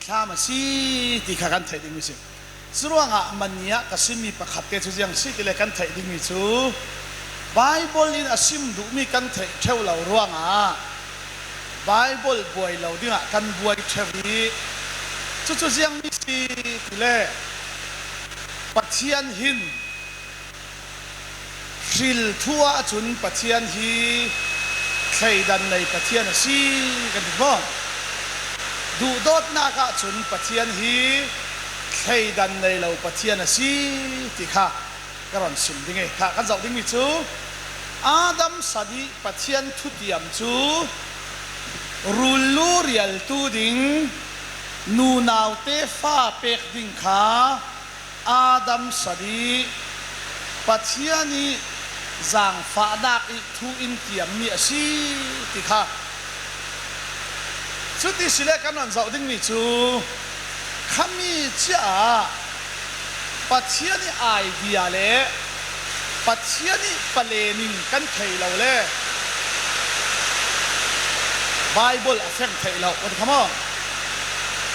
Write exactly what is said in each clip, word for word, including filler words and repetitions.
tham a si ti kha kan theih ding mi si. Curuangah mani ah ka simmi pakhatte cu ziang si ti le kan theih dingmi cu Baibal in a sim duhmi kan theih ṭheu lo ruangah Baibal buai lo dingah kan buai ṭheu i cucu ziangmi si ti le Pathian hin hril thu ahcun Pathian hi thleidan nei Pathian a si kan ti maw? Duhdawtnak ahcun Pathian hi thleidan nei lo Pathian a si ti kha ka rawn sim ding e. Kha kan zoh dingmi cu Adam san i Pathian thutiam cu rul lu rialtu ding nunaute fa pek ding kha Adam san i Pathian i zangfahnak i thu in tiammi a si ti kha. Cuti si le kan rawn zoh dingmi cu khami cia ah Pathian i idea le Pathian i palen in kan thei lo le Baibal a feng theih lo kan ti kha maw?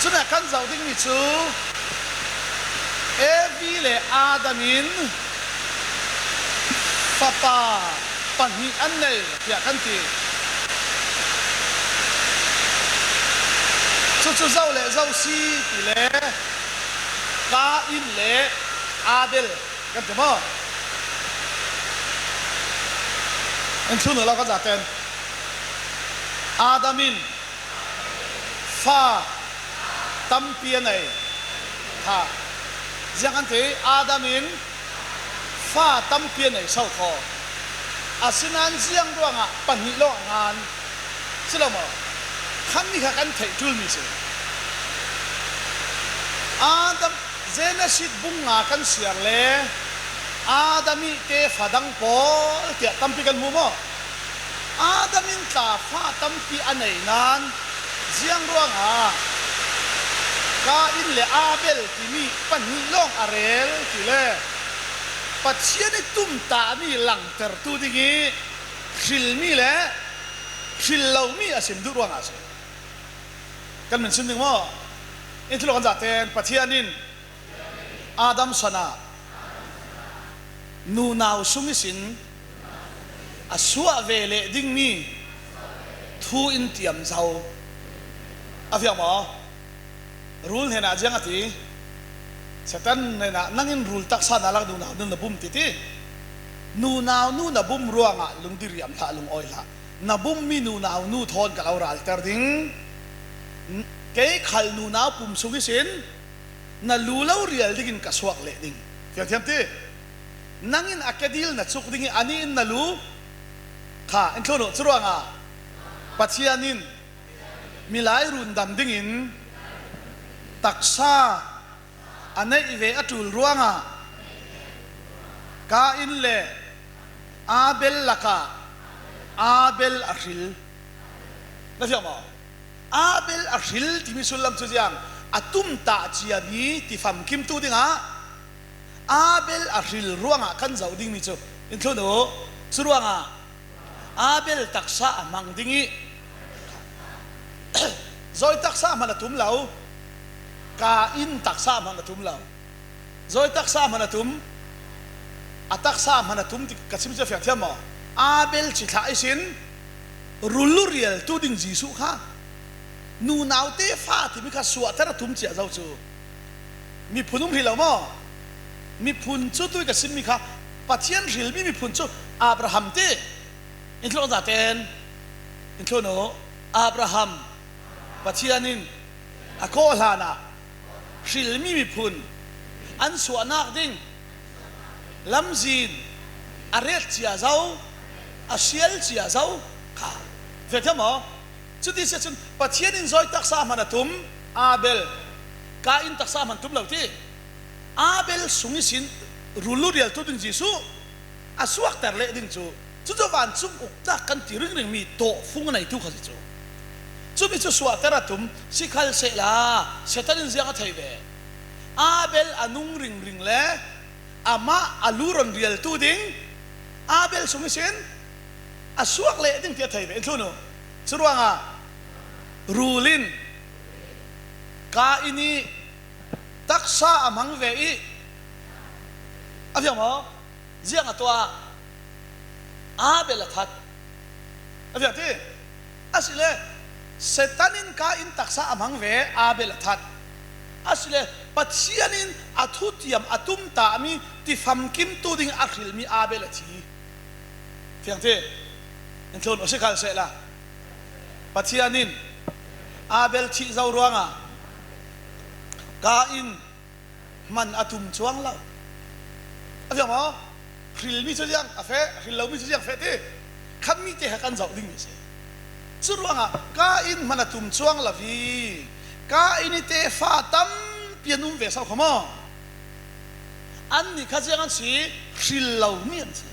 Cun a kan zoh dingmi cu Evi le Adam in fapa pahnih an nei tiah kan ti. Cucu zoh le zoh si ti le Kain le Abel kan ti maw? In thlun uh lo kan zaten Adam in fa tampi a nei. Ha. Ziang kan ti Adam in fa tampi a nei so kho. Asinain ziang ruangah pahnih lawng a ngan si lo maw? Khan ni kha kan theih ṭulmi si. Adam Genesis bung nga kan siar le Adam i tefa dang pawl tiah tampi kan hmu maw? Adam in tla fa tampi a nei nan ziang ruangah Kain le Abel timi pahnih lawng a rel ti le Pathian i tumtahmi langtertu ding i hrilmi le hril lomi a sim duh ruangah a si. Kan min sim ding maw? In thilawk kan zahten Pathian in Adam sanah nunau sung ihsin a suah ve leh dingmi thu in tiam zo. A fiang maw? Rul hnenah ziang a ti. Satan hnenah nangin rul taksa na lak nunau nu na bum titi. Nunau nu na bum ruangah lungdiriam hlah, lungawi hlah. Na bummi nunau nu thawn ka lo ralter ding. Kei khal nunau pum sung ihsin na lu lo rial dingin ka suak leh ding. Fiangthiam ti. Nangin a kedil na cuk ding i ani in na lu kha in thlun uh. Curuangah Pathian in milai rundam dingin taksa a neih ve a ṭul ruangah Kain le Abel lakah Abel a hril. Na fiang maw? Abel a hril timi sullam cu ziang a tumtah ciami ti famkimtu dingah Abel a hril ruangah kan zoh dingmi cu in thlun uh. Curuangah Abel taksa a hmang ding i zawi taksa a hman a tum lo. Kain taksa a hman a tum lo. Zawi taksa a hman a tum, a taksa a hman a tum ti ka chim cia fiangthiam maw? Abel cithlah ihsin rul lu rialtu ding Jesuh kha nunaute fa timi kha suahter a tum cia zo cu miphun um hrih lo maw? Miphun cu tui ka simmi kha Pathian hrilmi miphun cu Abraham ti. In thlun zaten in thlun uh. Abraham Pathian in a kawh hlanah hrilmi miphun an suahnak ding lamzin a ret cia zo, a sial cia zo kha. Fiangthiam maw? Cuti sia cun Pathian in zawi taksa hman a tum Abel, Kain taksa hman tum lo ti. Abel sung ihsin rul lu rialtu ding Jesuh a suakter leh ding cu, cucu vancung uknak kan ti ringringmi tawhfung a neitu kha si cu. Cumi cu suahter a tum, sikhalsehla Satan in ziang a thei ve? Abel a nung ringring le amah a lu rawn rialtu ding Abel sung ihsin a suak leh ding ti a thei ve. In thlun uh. Curuangah rul in, Kain ih taksa a mang ve ih, a fiang maw? Ziang a tuah? Abel a that. A fiang ti. A si le, Satan in Kain taksa a mang ve, Abel a that. A si le, Pathian in a thutiam a tumtahmi tifamkimtu ding a hrilmi Abel a thi. Fiang ti. In thlun uh si khal sehla, Pathian in Abel thih zo ruangah Kain man a tum cuang lo. A fiang maw? Hrilmi cu ziang a feh, hril lomi cu ziang feh ti. Khamite kha kan zoh dingmi si. Cu ruangah Kain man a tum cuang lo hi. Kain ih tefa tampi an um ve so kha maw? Annih kha ziang an si, hril lomi an si.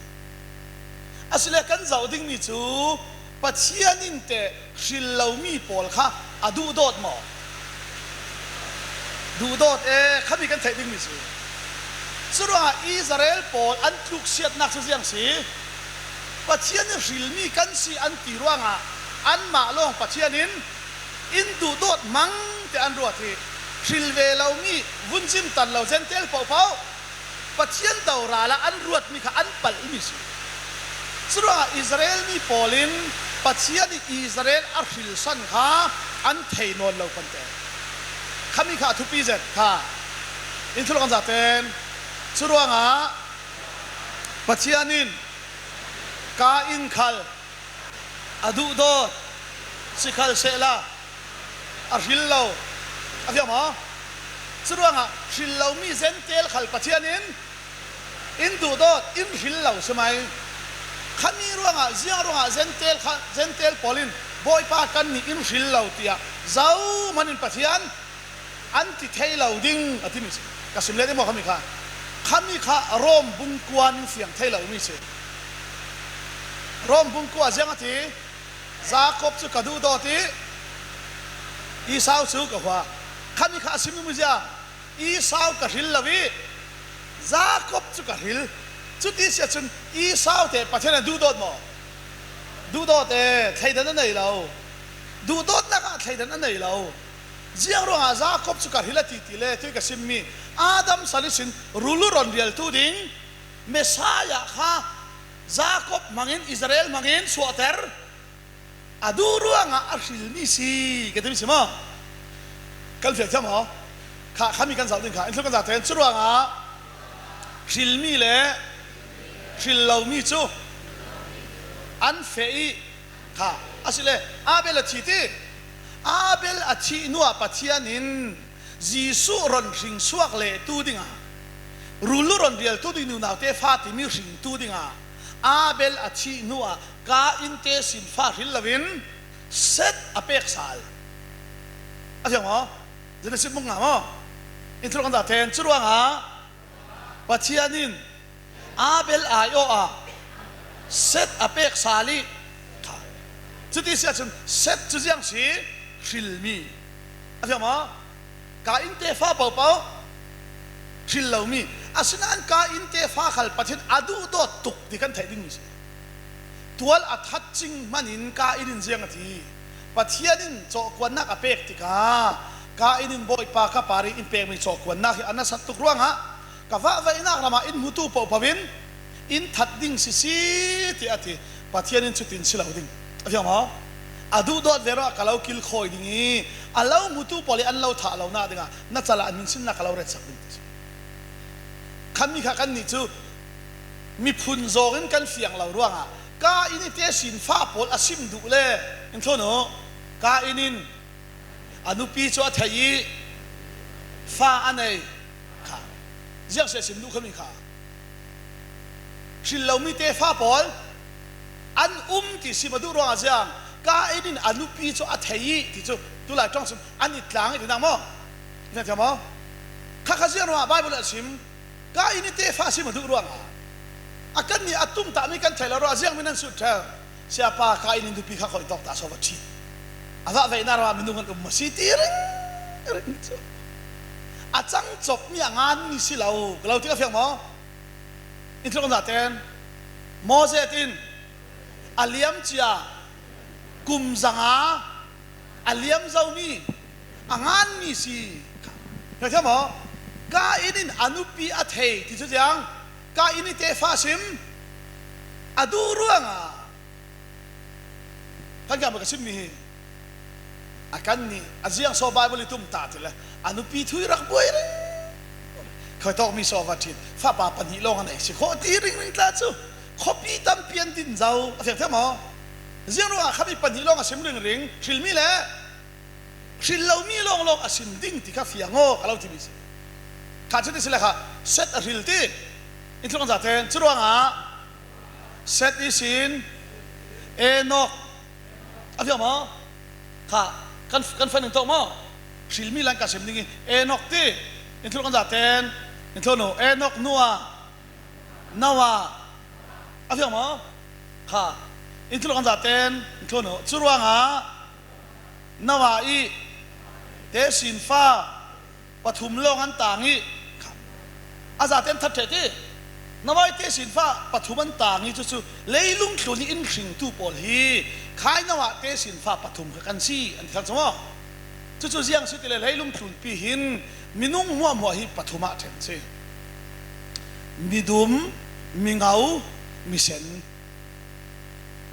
A si le kan zoh dingmi cu Pathian in teh hril lomi pawl kha a duhdawt maw? Duhdawt e, khami kan theih dingmi si. Curuangah Israel pawl an tluksiatnak cu ziang si? Pathian in hrilmi kan si an ti ruangah anmah lawng Pathian in in duhdawt mang te an ruat hi. Hril ve lomi, vun zimtan lo Gentile pohpoh Pathian doral ah an ruatmi kha an palhmi si. Curuangah Israel mi pawl in Pathian ih Israel a hrilsan kha an thei nawn lo pante. Khami kha a thupi zet kha. In thulawh kan zaten. Curuangah Pathian in Kain khal a duhdawt, si khal sehla a hril lo. A fiang maw? Curuangah hril lomi Gentile khal Pathian in in duhdawt, in hril lo si mai. Khami ruangah, ziang ruangah Gentile kha, Gentile pawl in Bawipa kannih in hril lo tiah zohman in Pathian an ti thei lo ding a timi si. Ka sim let i maw khami kha? Khami kha Rom bung kua in fiang thei lo mi si. Rom bung kua ziang a ti, Jakob cu ka duhdawt ih Esau cu ka hua. Khami kha a sim mi ziang, Esau ka hril lo ih Jakob cu ka hril. Cuti si ahcun Esau te Pathian a duhdawt maw? Duhdawt e, thleidan a nei lo. Duhdawtnak ah thleidan a nei lo. Ziang ruangah Jakob cu ka hril a ti ti le, tui ka simmi Adam san ihsin rul uh ron rialtu ding Messiah kha Jakob hmangin, Israel hmangin suahter a duh ruangah a hrilmi si, ka timi si maw? Kan fiang thiam maw? Kha, khami kan zoh ding kha, in thlu kan zate in cu ruangah hrilmi le hril lomi cu an feh ih, kha, a si le, Abel a thi ti. Abel a thih hnuah Pathian in Jesuh ron hring suak lehtu dingah, rul uh ron rialtu ding, nunaute fa timi hringtu dingah Abel a thih hnuah Kain te sinfa hril loin Seth a pek sal. A fiang maw? Genesis bung nga maw? In thlu kan zate in cu ruangah Pathian in Abel ai-awh ah Seth a pek sal ih, kha, cuti si ahcun Seth cu ziang si? Hrilmi. A fiang maw? Kain tefa pohpoh hril lomi. Asinain Kain tefa khal Pathian a duhdawt tuk ti kan theih dingmi si. Tual a that cing hmanin Kain in ziang a ti. Pathian in cawhkuannak a pek tikah Kain in, Bawipa, ka parih in pekmi cawhkuannak hi a nasat tuk ruangah ka vahvaihnak ramah in hmutu pohpoh in in that ding sisi, tiah a ti. Pathian in cutin si lo ding. A fiang maw? A duhdawt ve ruangah ka lo kilkhawi ding ih a lo hmutu pawl ih an lo thah lonak dingah na calah an minsinnak ka lo retsak ding, ti si. Khanmi kha kannih cu miphun zawng in kan fiang lo ruangah Kain ih tesinfa pawl a sim duh le, in thlun uh, Kain in a nupi cu a theih ih fa a nei, kha, ziang si a sim duh khami kha? Hril lomi tefa pawl an um ti sim a duh ruangah ziang, Kain in a nupi cu a theih ih ti cu tulai ṭong sim an i tlang ih ti nak maw? Ina thiam maw? Kha kha ziang ruangah Baibal ah a sim. Kain ih tefa sim a duh ruangah a kannih a tumtahmi kan theih lo ruangah ziangmi nan sut ṭheu? Siapa, Kain ih nupi kha khoih tawk ta so va ṭhit. A vahvaihnak ramah minung an um maw si ti ringring cu a cangcopmi a nganmi si lo, ka lo ti ka fiang maw? In thlu kan zate in Moses in a liam cia kum zanga a liam zomi a ngan mi si. Ka, ka thiam aw, Kain in a nupi a thei ti cu ziang, Kain i tefa sim a duh ruangah kan kiangah ka simmi hi. A kan nih a ziang saw Bible i tum ta ti le a nupi thu i rak buai ring. Khuitawk mi saw va ṭhin, fapa pahnih lawng a nei si khawh ti ringring tla cu khuapi tampi an din zo a fiang thiam aw. Ziang ruangah kha mi pahnih lawng a sim ringring, hrilmi le hril lomi lawnglawng a sim ding ti kha fiang aw ka lo timi si. Kha cu ti si le kha Seth a hril ti in thluak an zaten cu ruangah Seth ihsin Enok a fiang maw? Kha kan, kan fan in tawh maw? Hrilmi lan ka sim ding i Enok ti in thluak an zaten in thluak nu Enok nua Noah a fiang maw? Kha in thluak an zaten in thluak nu cu ruangah Noah i tesinfa pathum lawng an tang i, a zaten that ṭheh ti. Noah i tesinfa pathum an tang i cucu leilung tlun i in hringtu pawl hi khai Noah tesinfa pathum kha kan si an ti thang cu maw? Cucu ziang si ti le leilung tlunpi hin minung hmuahhmuah hi pathum ah ṭhen si. Midum, mingau, misen.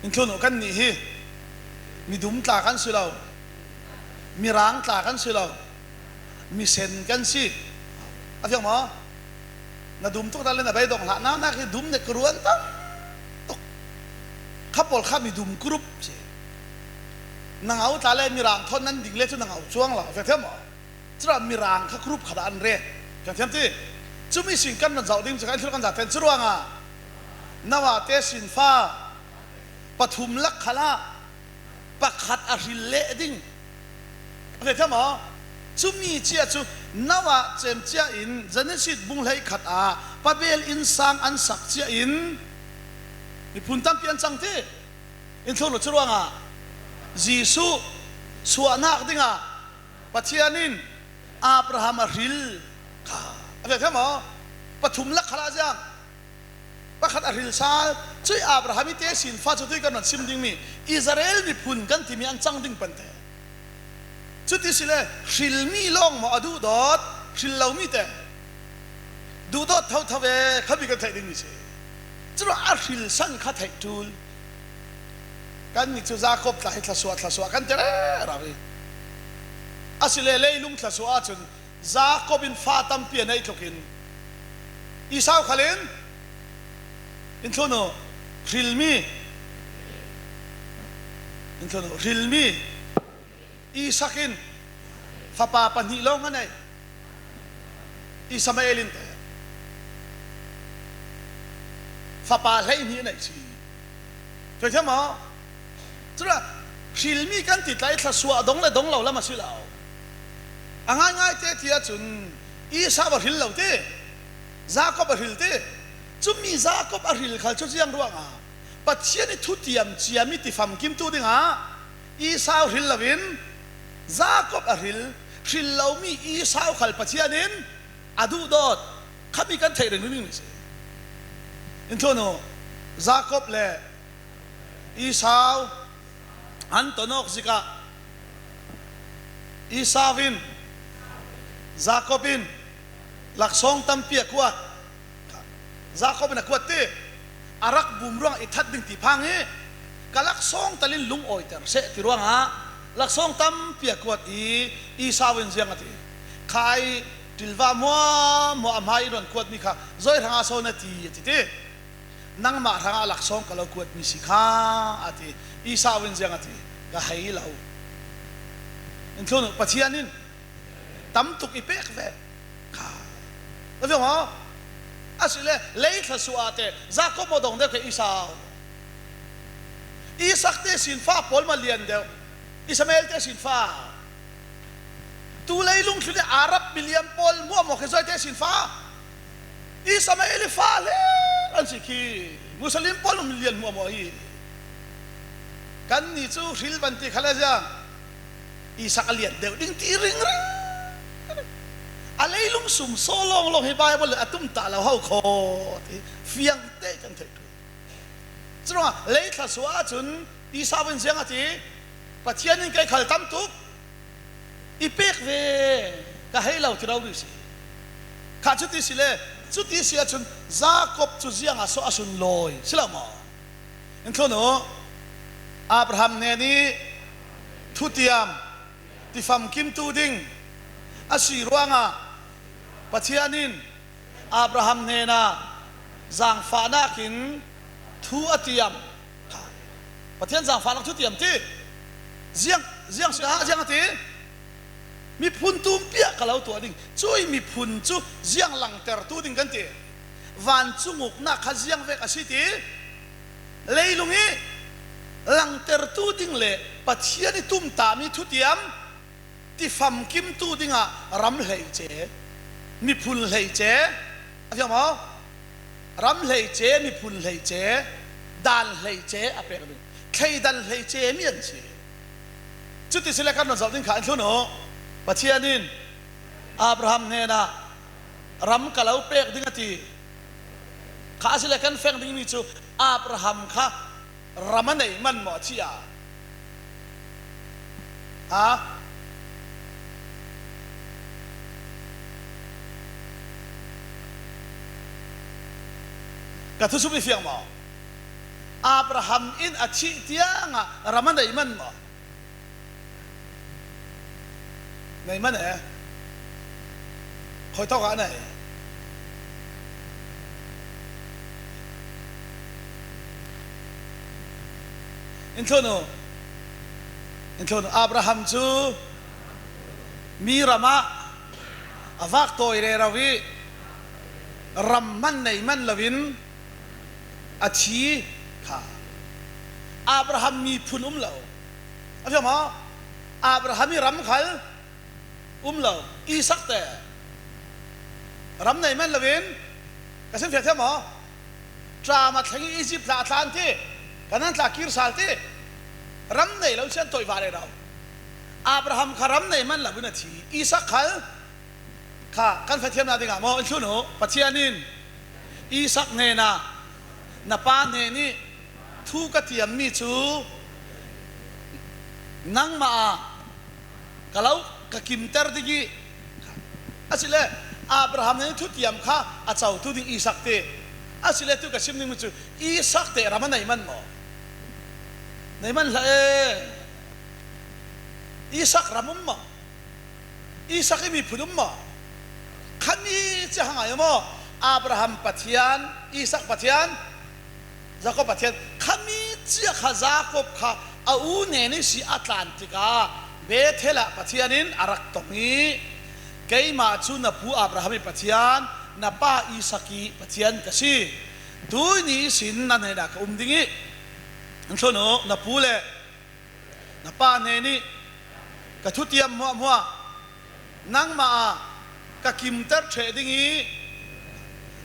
In thluak nu kan nih hi midum tla kan si lo, mirang tla kan si lo, misen kan si. A fiang maw? Na dum tuk ta le na beidong hlah nak nak hi dum nek ruan tam tuk. Kha pawl kha midum group si. Na ngau tla le mirang thawn nan ding le cu na ngau cuang lo. A fiang thiam maw? Cura mirang kha group khat ah an ret. Fiang thiam ti. Cumi sing kan nan zoh ding cu kan thil kan zaten cu ruangah Noah tesinfa pathum lak khalah pakhat a hril leh ding. A fiang thiam maw? Cumi cia cu Noah cem cia in Genesis bung hleikhat ah Babel innsang an sak cia in miphun tampi an cang ti. In thluak nu cu ruangah Jesuh suahnak dingah Pathian in Abraham a hril kha a fiang thiam maw? Pathum lak khalah ziang pakhat a hril sal. Cuih Abraham i tesinfa cu tui kan ron sim dingmi Israel miphun kan timi an cang ding pante. Cuti si le hrilmi lawng maw a duhdawt, hril lomi te duhdawt thotho ve kha mi kan theih dingmi si. Curuangah a hrilsan kha theih ṭul. Kannih cu Jakob tla hi thlasuah thlasuah kan ti rero hi. A si le leilung thlasuah ahcun Jakob in fa tampi a neih tlukin Esau khal in in thluak nu hrilmi, in thluak nu hrilmi Isak in fapa pahnih lawng a nei. Ismael in te fapa hleihnih a nei si. Fiang thiam maw? Cun hrilmi kan ti tla i thlasuah dong le dong lo lam a si lo. A ngaingai te ti ahcun Esau a hril lo ti, Jakob a hril ti. Cumi Jakob a hril khal cu ziang ruangah Pathian i thutiam ciami ti famkimtu dingah Esau hril loin Jakob a hril, hril lomi Esau khal Pathian in a duhdawt kha mi kan theih ringring ding si. In thluak nu, Jakob le Esau an ton awk zikah Esau in Jakob in laksawng tampi a kuat. Jakob in a kuat ti, a rak bum ruangah i that ding ti phang hi. Ka laksawng talin lungawiter seh ti ruangah laksawng tampi a kuat i Esau in ziang a ti. Khai ṭilva muahmuah a hmai in ron kuatmi kha zoi hrangah so na ti a ti ti. Nangmah hrangah laksawng ka lo kuatmi si kha a ti. Esau in ziang a ti, ka hei lo. In thluak nu, Pathian in tam tuk i pek ve kha. Na fiang maw? A si le lei thlasuah te Jakob maw dong deuh kei Esau. Isak tesinfa pawl maw lian deuh, Ismael tesinfa. Tu leilung tlun i Arab milian pawl muahmuah khi zoi tesinfa. Ismael i fa le an si khi Muslim pawl milian muahmuah hi. Kannih cu hril van ti kha le ziang Isak a lian deuh ding ti ringring. A leilung sum saw lawnglawng hi Bible a tumtah lo ho khaw ti fiangte kan theih ṭul. Curuangah lei thlasuah ahcun Esau in ziang a ti, Pathian in kei khal tam tuk i pek ve, ka hei lo ti lo dih si. Kha cuti si le, cuti si ahcun Jakob cu ziangah so a sun lawi si lo maw? In thlun uh, Abraham hnen i thutiam tifamkim tu ding a si ruangah Pathian in Abraham hnenah zangfahnak in thu a tiam. Pathian zangfahnak thutiam ti. Ziang, ziang si ah, ziang a ti. Miphun tumpiah ka lo tuah ding. Cui miphun cu ziang langtertu ding kan ti. Vancung uknak kha ziang vek a si ti. Leilung i langtertu ding le Pathian i tumtahmi thutiam tifamkimtu dingah ram hleice, miphun hleice, a fiang maw? Ram hleice, miphun hleice, dan hleice a pek ding. Thleidan hleice mi an si. Cuti si le kan ron zoh ding kha in thlun uh. Pathian in Abraham hnenah ram ka lo pek ding a ti. Kha a si le kan feng dingmi cu Abraham kha ram a nei man maw a ci a? Ha? Ka thusum i fiang maw? Abraham in a thih tiangah ram a nei man maw? Nei man e. Khuitawk ah nei. In thlun uh. In thlun uh. Abraham cu mi ramah a vak tawi rero i ram man nei man loin a thi kha. Abraham miphun um lo. A fiang maw? Abraham i ram khal um lo. Isak te ram nei man loin ka sim fiat thiam maw? Ṭam a thleng i Izipt tla a tlan ti, Kanaan tla kir sal ti, ram nei lo sian toih vare lo. Abraham kha ram nei man loin a thi. Isak khal kha kan fiat thiamna dingah maw in thlun uh. Pathian in Isak hnenah na pa hnen i thu ka tiammi cu nangmah ah ka lo ka kimter ding i, a si le Abraham hnen i thutiam kha a cotu ding Isak ti. A si le tu ka sim dingmi cu Isak te ram a nei man maw? Nei man hlah e. Isak ram um maw? Isak i miphun um maw? Khami cia kha ngai maw? Abraham Pathian, Isak Pathian, Jakob Pathian, khami cia kha Jakob kha a u hnen i si a tlan tikah Bethel ah Pathian in a rak tong i, keimah cu na pu Abraham i Pathian, na pa Isak i Pathian ka si. Tuini ihsin na hnenah ka um ding i, in thlun uh, na pu le na pa hnen i ka thutiam hmuahhmuah nangmah ah ka kimter ṭheh ding i,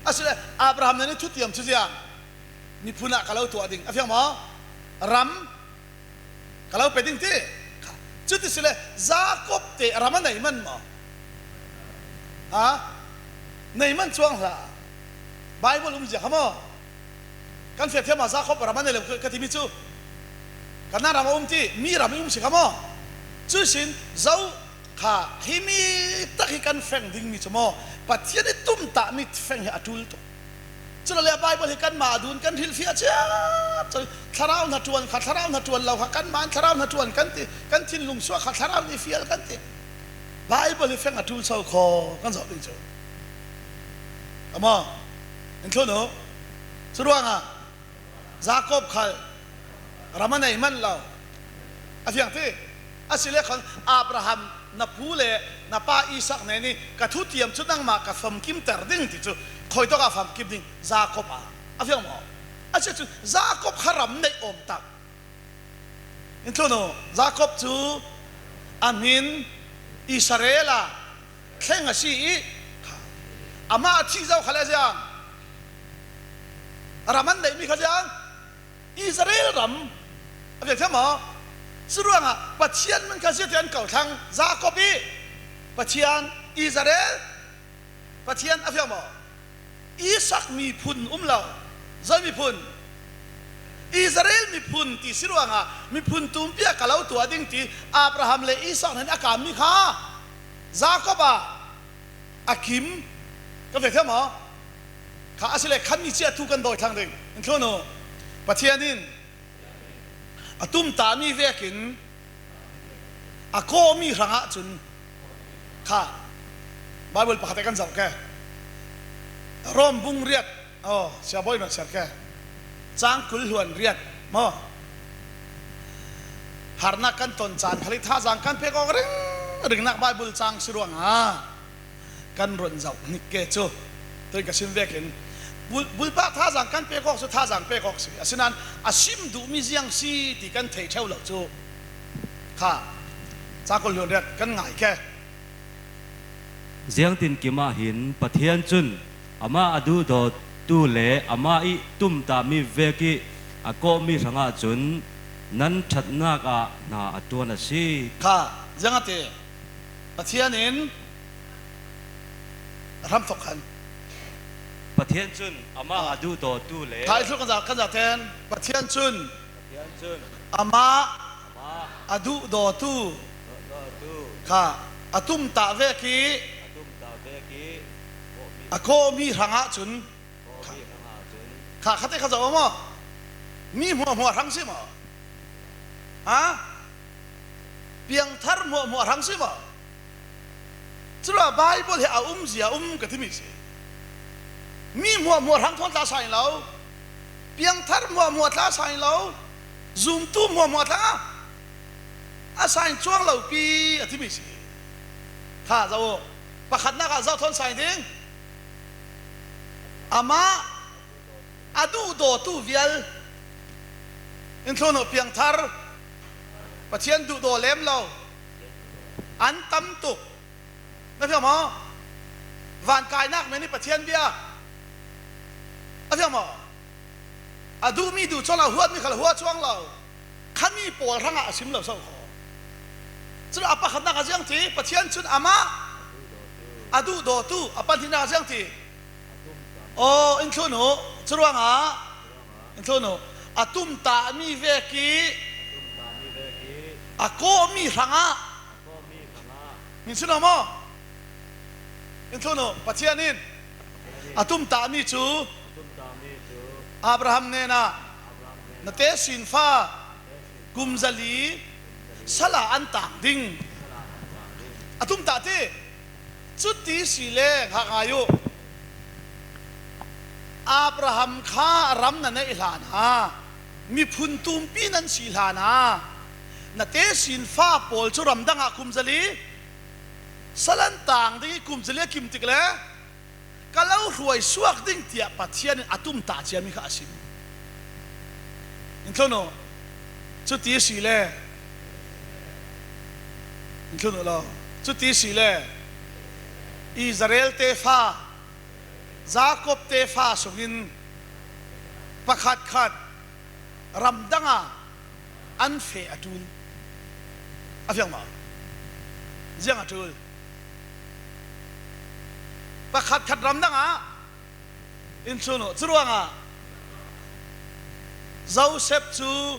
a si le Abraham hnen i thutiam cu ziang miphun ah ka lo tuah ding. A fiang maw? Ram ka lo pe ding ti. Cuti si le Jakob te ram a nei man maw? Ha? Nei man cuang hlah. Bible um zia kha maw? Kan fiat thiam ah Jakob ram a nei lo ka timi cu Kanaan ram a um ti, mi ram i um si kha maw? Cuihsin zo kha himi tak hi kan feng dingmi cu maw, Pathian i tumtahmi feng hi a ṭul tuk. Cule le Bible hi kanmah a dun kan hrilhfiah ciat. Thlarau hnaṭuan kha, thlarau hnaṭuan lo kha, kanmah in thlarau hnaṭuan kan ti, kan thinlung suak kha thlarau nih fial kan ti. Bible hi feng a ṭul so khaw kan zoh ding cu. Amah in thlun uh. Curuangah Jakob khal ram a nei man lo. A fiang ti. A si le khon Abraham na pu le na pa Isak hnen i ka thutiam cu nangmah ka famkimter ding ti cu khuitawk ah famkim ding Jakob ah a fiang maw? A si cu Jakob kha ram neih awm tak. In thlun uh, Jakob cu a hmin Israel a thleng a si i, amah a thih zo kha le ziang, ram an neihmi kha ziang, Israel ram a fiang thiam maw? Curuangah Pathian man kha ziate an ko thlang, Jakob i Pathian, Israel Pathian a fiang maw? Isak miphun um lo. Zo miphun? Israel miphun ti si ruangah miphun tumpi ah ka lo tuah ding ti Abraham le Isak nen a kammi kha Jakob ah a kim. Ka vek thiam maw? Kha a si le khan ni ciah thu kan dawi thlang ding. In thlun uh. Pathian in a tumtahmi vekin a kawhmi hrangah cun kha Bible pakhat kan zoh ke. Rom bung riat, aw, sia bawi nuan siar ke. Cang kul hluan riat maw? Harnak kan ton caan khal i thazang kan pek awk ring ringnak Bible cang si ruangah kan run zoh nik ke cu. Tuin ka sim vekin bul, bulpak thazang kan pek awk cu thazang pek awk si. Asinan a sim duhmi ziang si ti kan thei ṭheu lo cu. Kha cang kul hluan riat kan ngai ke. Ziangtin kimah hin Pathian cun amah a duhdawtu le amah ih tumtahmi vekih a kawhmi hrangah cun nan ṭhatnak ah hna a ṭuan a si. Kha ziang a ti. Pathian in a hramthok khan. Pathian cun amah a duhdawtu le kha i thluk kan za, kan za ten. Pathian cun Pathian cun amah amah a duhdawtu duhdawtu kha a tumtah vekih a tumtah vekih a kawhmi hrangah cun kha, kha khate kha zoh maw? Mi hmuahhmuah hrang si maw? Ha? Piangthar hmuahhmuah hrang si maw? Curuah Bible hi a um zia um ka timi si. Mi hmuahhmuah hrang thawn tla sain lo. Piangthar hmuahhmuah tla sain lo. Zumtu hmuahhmuah tla a sain cuang lo pi a timi si. Kha zoh uh. Pakhatnak ah zoh thawn sain ding. Amah a duhdawtu vial. In thlun uh piangthar. Pathian duhdaw lem lo an tam tuk. Na fiang maw? Vankainak men i Pathian bia. A fiang maw? A duhmi duh cuang lo, huatmi khal hua cuang lo. Khami pawl hrangah a sim lo so khaw. Cun a pakhatnak a ziang ti, Pathian cun amah a duhdawtu, a pahnihnak a ziang ti. Aw, in thlun uh, curuangah in thlun uh, a tumtahmi vekih a kawhmi hrangah. Min sin maw? In thlun uh, Pathian in a tumtahmi cu Abraham hnenah na tesinfa kum zali sala an tang ding. A tumtah ti. Cuti si le hngak ngai uh. Abraham kha ram na neih hlan a, miphun tumpi nan si hlan a, na tesinfa pawl cu ramdang ah kum zali sal an tang ding i kum zali a kim tik le ka lo hruai suak ding tiah Pathian in a tumtah ciami kha a sim. In thlun uh, cuti si le, in thlun uh law, cuti si le Israel te fa, Jakob te fa sungin pakhatkhat ramdang ah an feh a ṭul. A fiang maw? Ziang a ṭul? Pakhatkhat ramdang ah in thlun uh. Curuangah Joseph cu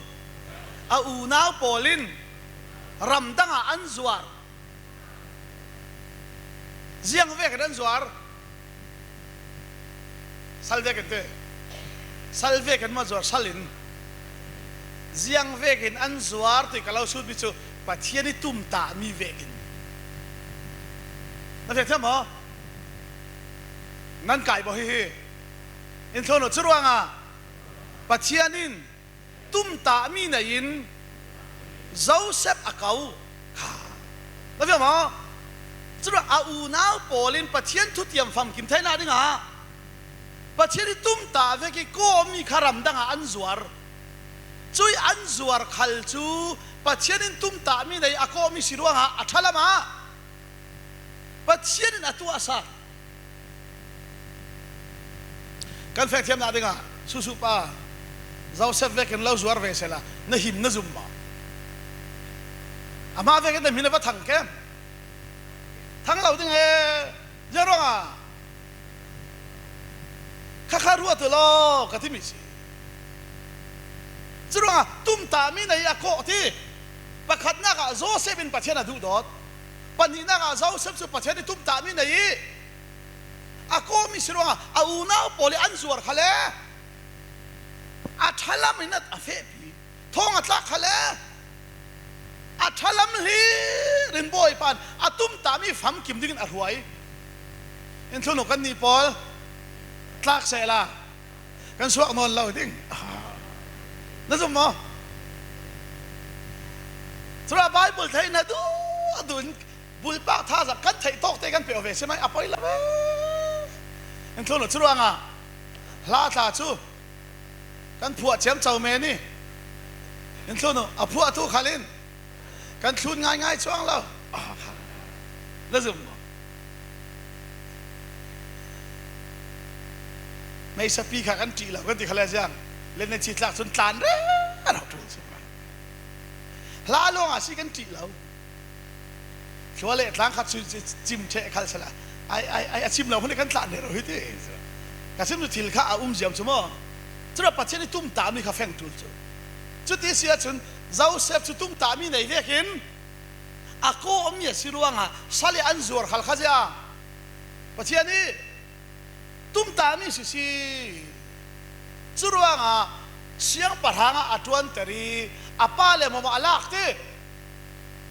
a unau pawl in ramdang ah an zuar. Ziang vekin an zuar? Sal vekin te. Sal vekin maw zuar, sal in. Ziang vekin an zuar ti ka lo sutmi cu Pathian i tumtahmi vekin. Na fiang thiam maw? Nan kai baw hi hi. In thlun uh, curuangah Pathian in tumtahmi nei in Joseph a ko kha. Na fiang maw? Curuangah a unau pawl in Pathian thutiam famkim theihna dingah Pathian i tumtah vekih kawhmi kha ramdang ah an zuar. Cuih an zuar khal cu Pathian in tumtahmi nei a kawhmi si ruangah a ṭhalam ah Pathian in a tuahsak. Kan fehthiamnak dingah susupa Joseph vekin lo zuar ve sehla na him na zum maw? Amah vekin na hmin a va thang kem? Thang lo ding e. Ziang ruangah kha kha ruat uh law ka timi si. Curuangah tumtahmi nei a kawh ti. Pakhatnakah Joseph in Pathian a duhdawt. Pahnihnak ah Joseph cu Pathian ih tumtahmi nei ih a kawhmi si ruangah a unau pawl ih an zuar khal le a ṭhalam in a fehpi. Thawng a tlak khal le a ṭhalam hlir in Bawipa in a tumtahmi famkim dingin a hruai. In thlun uh kannih pawl tlak sehla kan suak nawn lo ding. Na zum maw? Curuangah Bible theihna duh a duh in bulpak thazang kan theih tawkte kan peuh ve si mai a poi lo ve. In thlun uh curuangah hla tla cu kan phuah ciamco men ih in thlun uh a phuahtu khal in kan thlun ngaingai cuang lo. Na zum maw? Meisapi kha kan ṭih lo kan ti khal le ziang le na ci tlak cun tlan rero ṭul si. Hla lawngah si kan ṭih lo. Thlua le tlang khat cu cim ṭheh khal sehla ai, ai, ai, a cim lo hun ih kan tlan rero hi ti. Ka sim cu thil kha a um ziam cu maw? Curuangah Pathian ih tumtahmi kha feng ṭul cu. Cuti si ahcun Joseph cu tumtahmi nei vekin a kawhmi a si ruangah sal ih an zuar khal kha ziang. Pathian ih tumtahmi sisi. Curuangah siangpahrang ah a ṭuanter ih a pa le mawmawh a lak ti.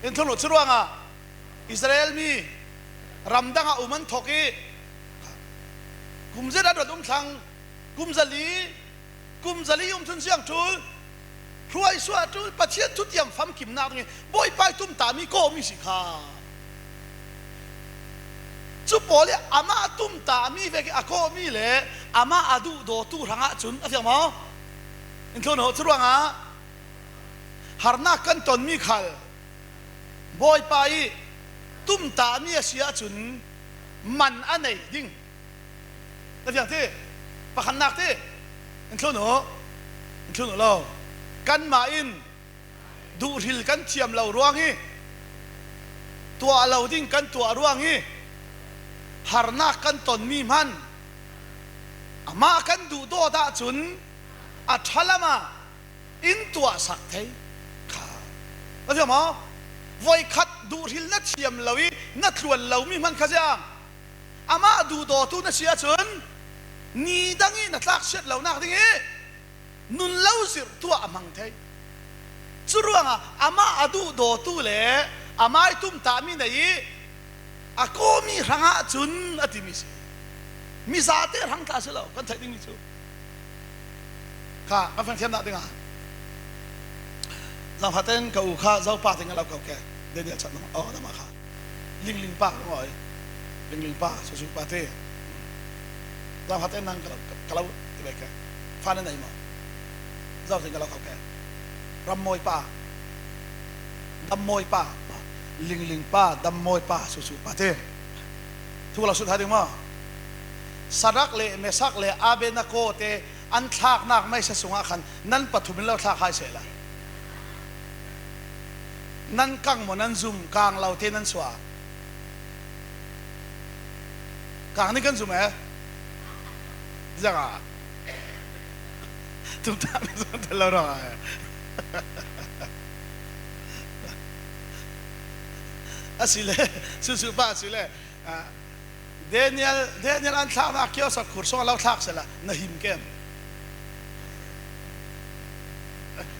In thlun uh curuangah Israel mi ramdang ah um an thok ih kum zet a dot um thlang kum zali, kum zali um thun ziang ṭul, hruaisuah ṭul, Pathian thutiam famkimnak dingin Bawipa ih tumtahmi kawhmi si kha. Cu pawl ih amah a tumtahmi vekin a kawhmi le amah a duhdawtu hrangah cun a fiang maw? In thlun uh curuangah harnak kan tonmi khal Bawipa ih tumtahmi a si ahcun man a nei ding. Na fiang ti, pakhatnak ti, in thlun uh, in thlun uh lo. Kanmah in duhhril kan thiam lo ruang ih tuah lo ding kan tuah ruang ih harnak kan tonmi hman amah kan duhdawt ahcun a ṭhalam ah in tuahsak thei kha. Na fiang maw? Voikhat duhhril na thiam lo ih na tluan lomi hman kha ziang. Amah duhdawtu na si ahcun ni dang ih na tlaksiat lonak ding ih nun lo zirhtu ah a hmang thei. Curuangah amah a duhdawtu le amah ih tumtahmi nei ih a kawhmi hrangah cun a timi si. Mizate hrang tla si lo, kan theih dingmi cu. Kha, kan fangthiamnak dingah zangfahten ka u kha Zopa ding a lo ko ke. Daniel chat nung, oh, nama kha. Lingling pa ka ngawi. Lingling pa, Susu pa te. Zangfahten nang ka lo, ka lo ti ve ke. Fa na nei maw? Zo ding ka lo ko ke. Rammawi pa. Dammawi pa. Lingling pa, dammawi pa, Susu pa te. Thu ka lo sut hai ding maw? Sadrak le Mesak le Abednego te an thlaknak meisa sungah khan nan pathum in lo thlak hai sehla. Nan kang maw, nan zum, kang lo te nan suah. Kang nih kan zum e. Ziangah tumtahmi zum tel lo rawh. A si le, Susu pa a si le, ah, Daniel, Daniel an thlaknak kiosk khur sungah lo thlak sehla, na him kem?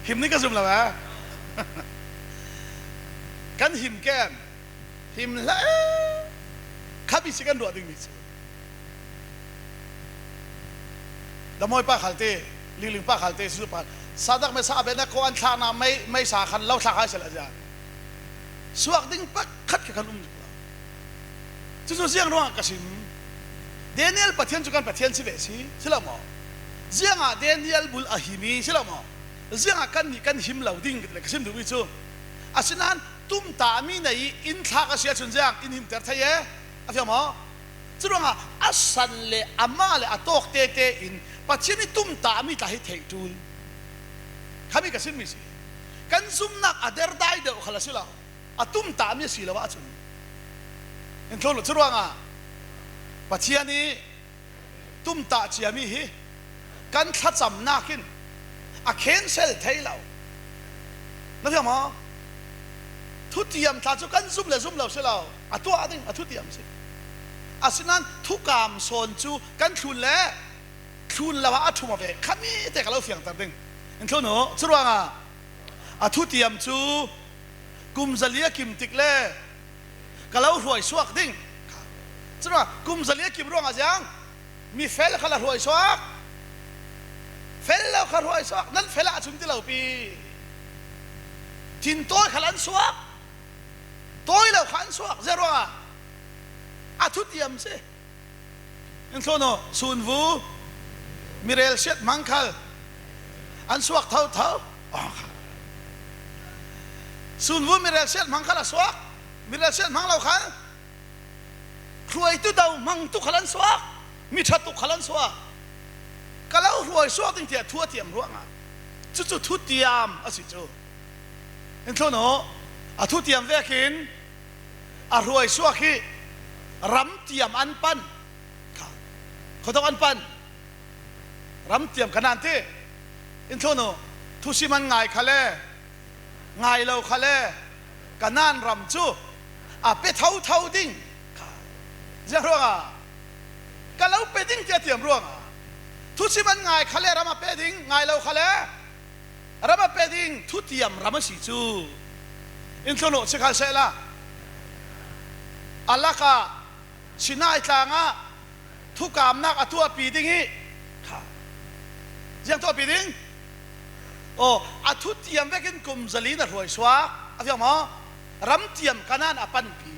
Him nih ka zum lo, eh? Kan him kem? Him hlah e. Kha bisi kan ruah dingmi cu. Dammawi pa khalte, Lingling pa khalte, Susu pa, Sadrak, Mesak, Abednego an thlaknak mei, meisa khan lo thlak hai sehla ziang. Suak ding pakhat kha kan um tuk lo. Cucu ziang ruangah ka sim? Daniel Pathian cu kan Pathian si ve si, si lo maw? Ziangah Daniel bul a him ih si lo maw? Ziangah kannih kan him lo ding ka ti le ka sim duhmi cu. Asinain tumtahmi nei ih in thlak a si ahcun ziang in himter thei e. A fiang maw? Curuangah a san le amah le a tawk tete in Pathian ih tumtahmi tla hi theih ṭul. Khami ka simmi si. Kan zumnak a derdai deuh khal a si lo. A tumtahmi a si lo ahcun. In thlun uh curuangah Pathian ih tumtah ciami hi kan thlacamnak in a cancel thei lo. Na fiang maw? Thutiam tla cu kan zum le zum lo si lo. A tuah ding a thutiam si. Asinain thukam sawn cu kan thlun le thlun lo ah a thum a ve. Khami te ka lo fiangter ding. In thlun uh. Curuangah a thutiam cu kum zali a kim tik le ka lo hruai suak ding. Curuangah kum zali a kim ruangah ziang mi fel kha la hruai suak. Fel lo kha hruai suak. Nan fel ah cun ti lo pi. Thin tawi kha la an suak. Tawi lo kha an suak. Ziang ruangah a thutiam si. In thlun uh, sunvu mirel siat hmang khal an suak thotho. Sunvu mirel siat hmang khal a suak. Mirel siat hmang lo khal hruaitu do hmang tuk khal an suak. Mi ṭha tuk khal an suak. Ka lo hruai suak ding tiah thu a tiam ruangah cucu thutiam a si cu. In thlun uh, a thutiam vekin a hruai suak hi. Ramtiam an pan. Khuatok an pan. Ramtiam Kanaan ti. In thlun uh, thusim an ngai kha le ngai lo kha le Kanaan ram cu a pe thotho ding. Ziang ruangah ka lo pe ding tiah tiam ruangah thusim an ngai kha le ram a pe ding, ngai lo kha le ram a pe ding thutiam ram a si cu. In thlun uh, sikhalsehla a lakah Sinai tlangah thukamnak a tuahpi ding hi. Ziang tuahpi ding? Aw, a thutiam vekin kum zali na hruai suak. A fiang maw? Ramtiam Kanaan a panpi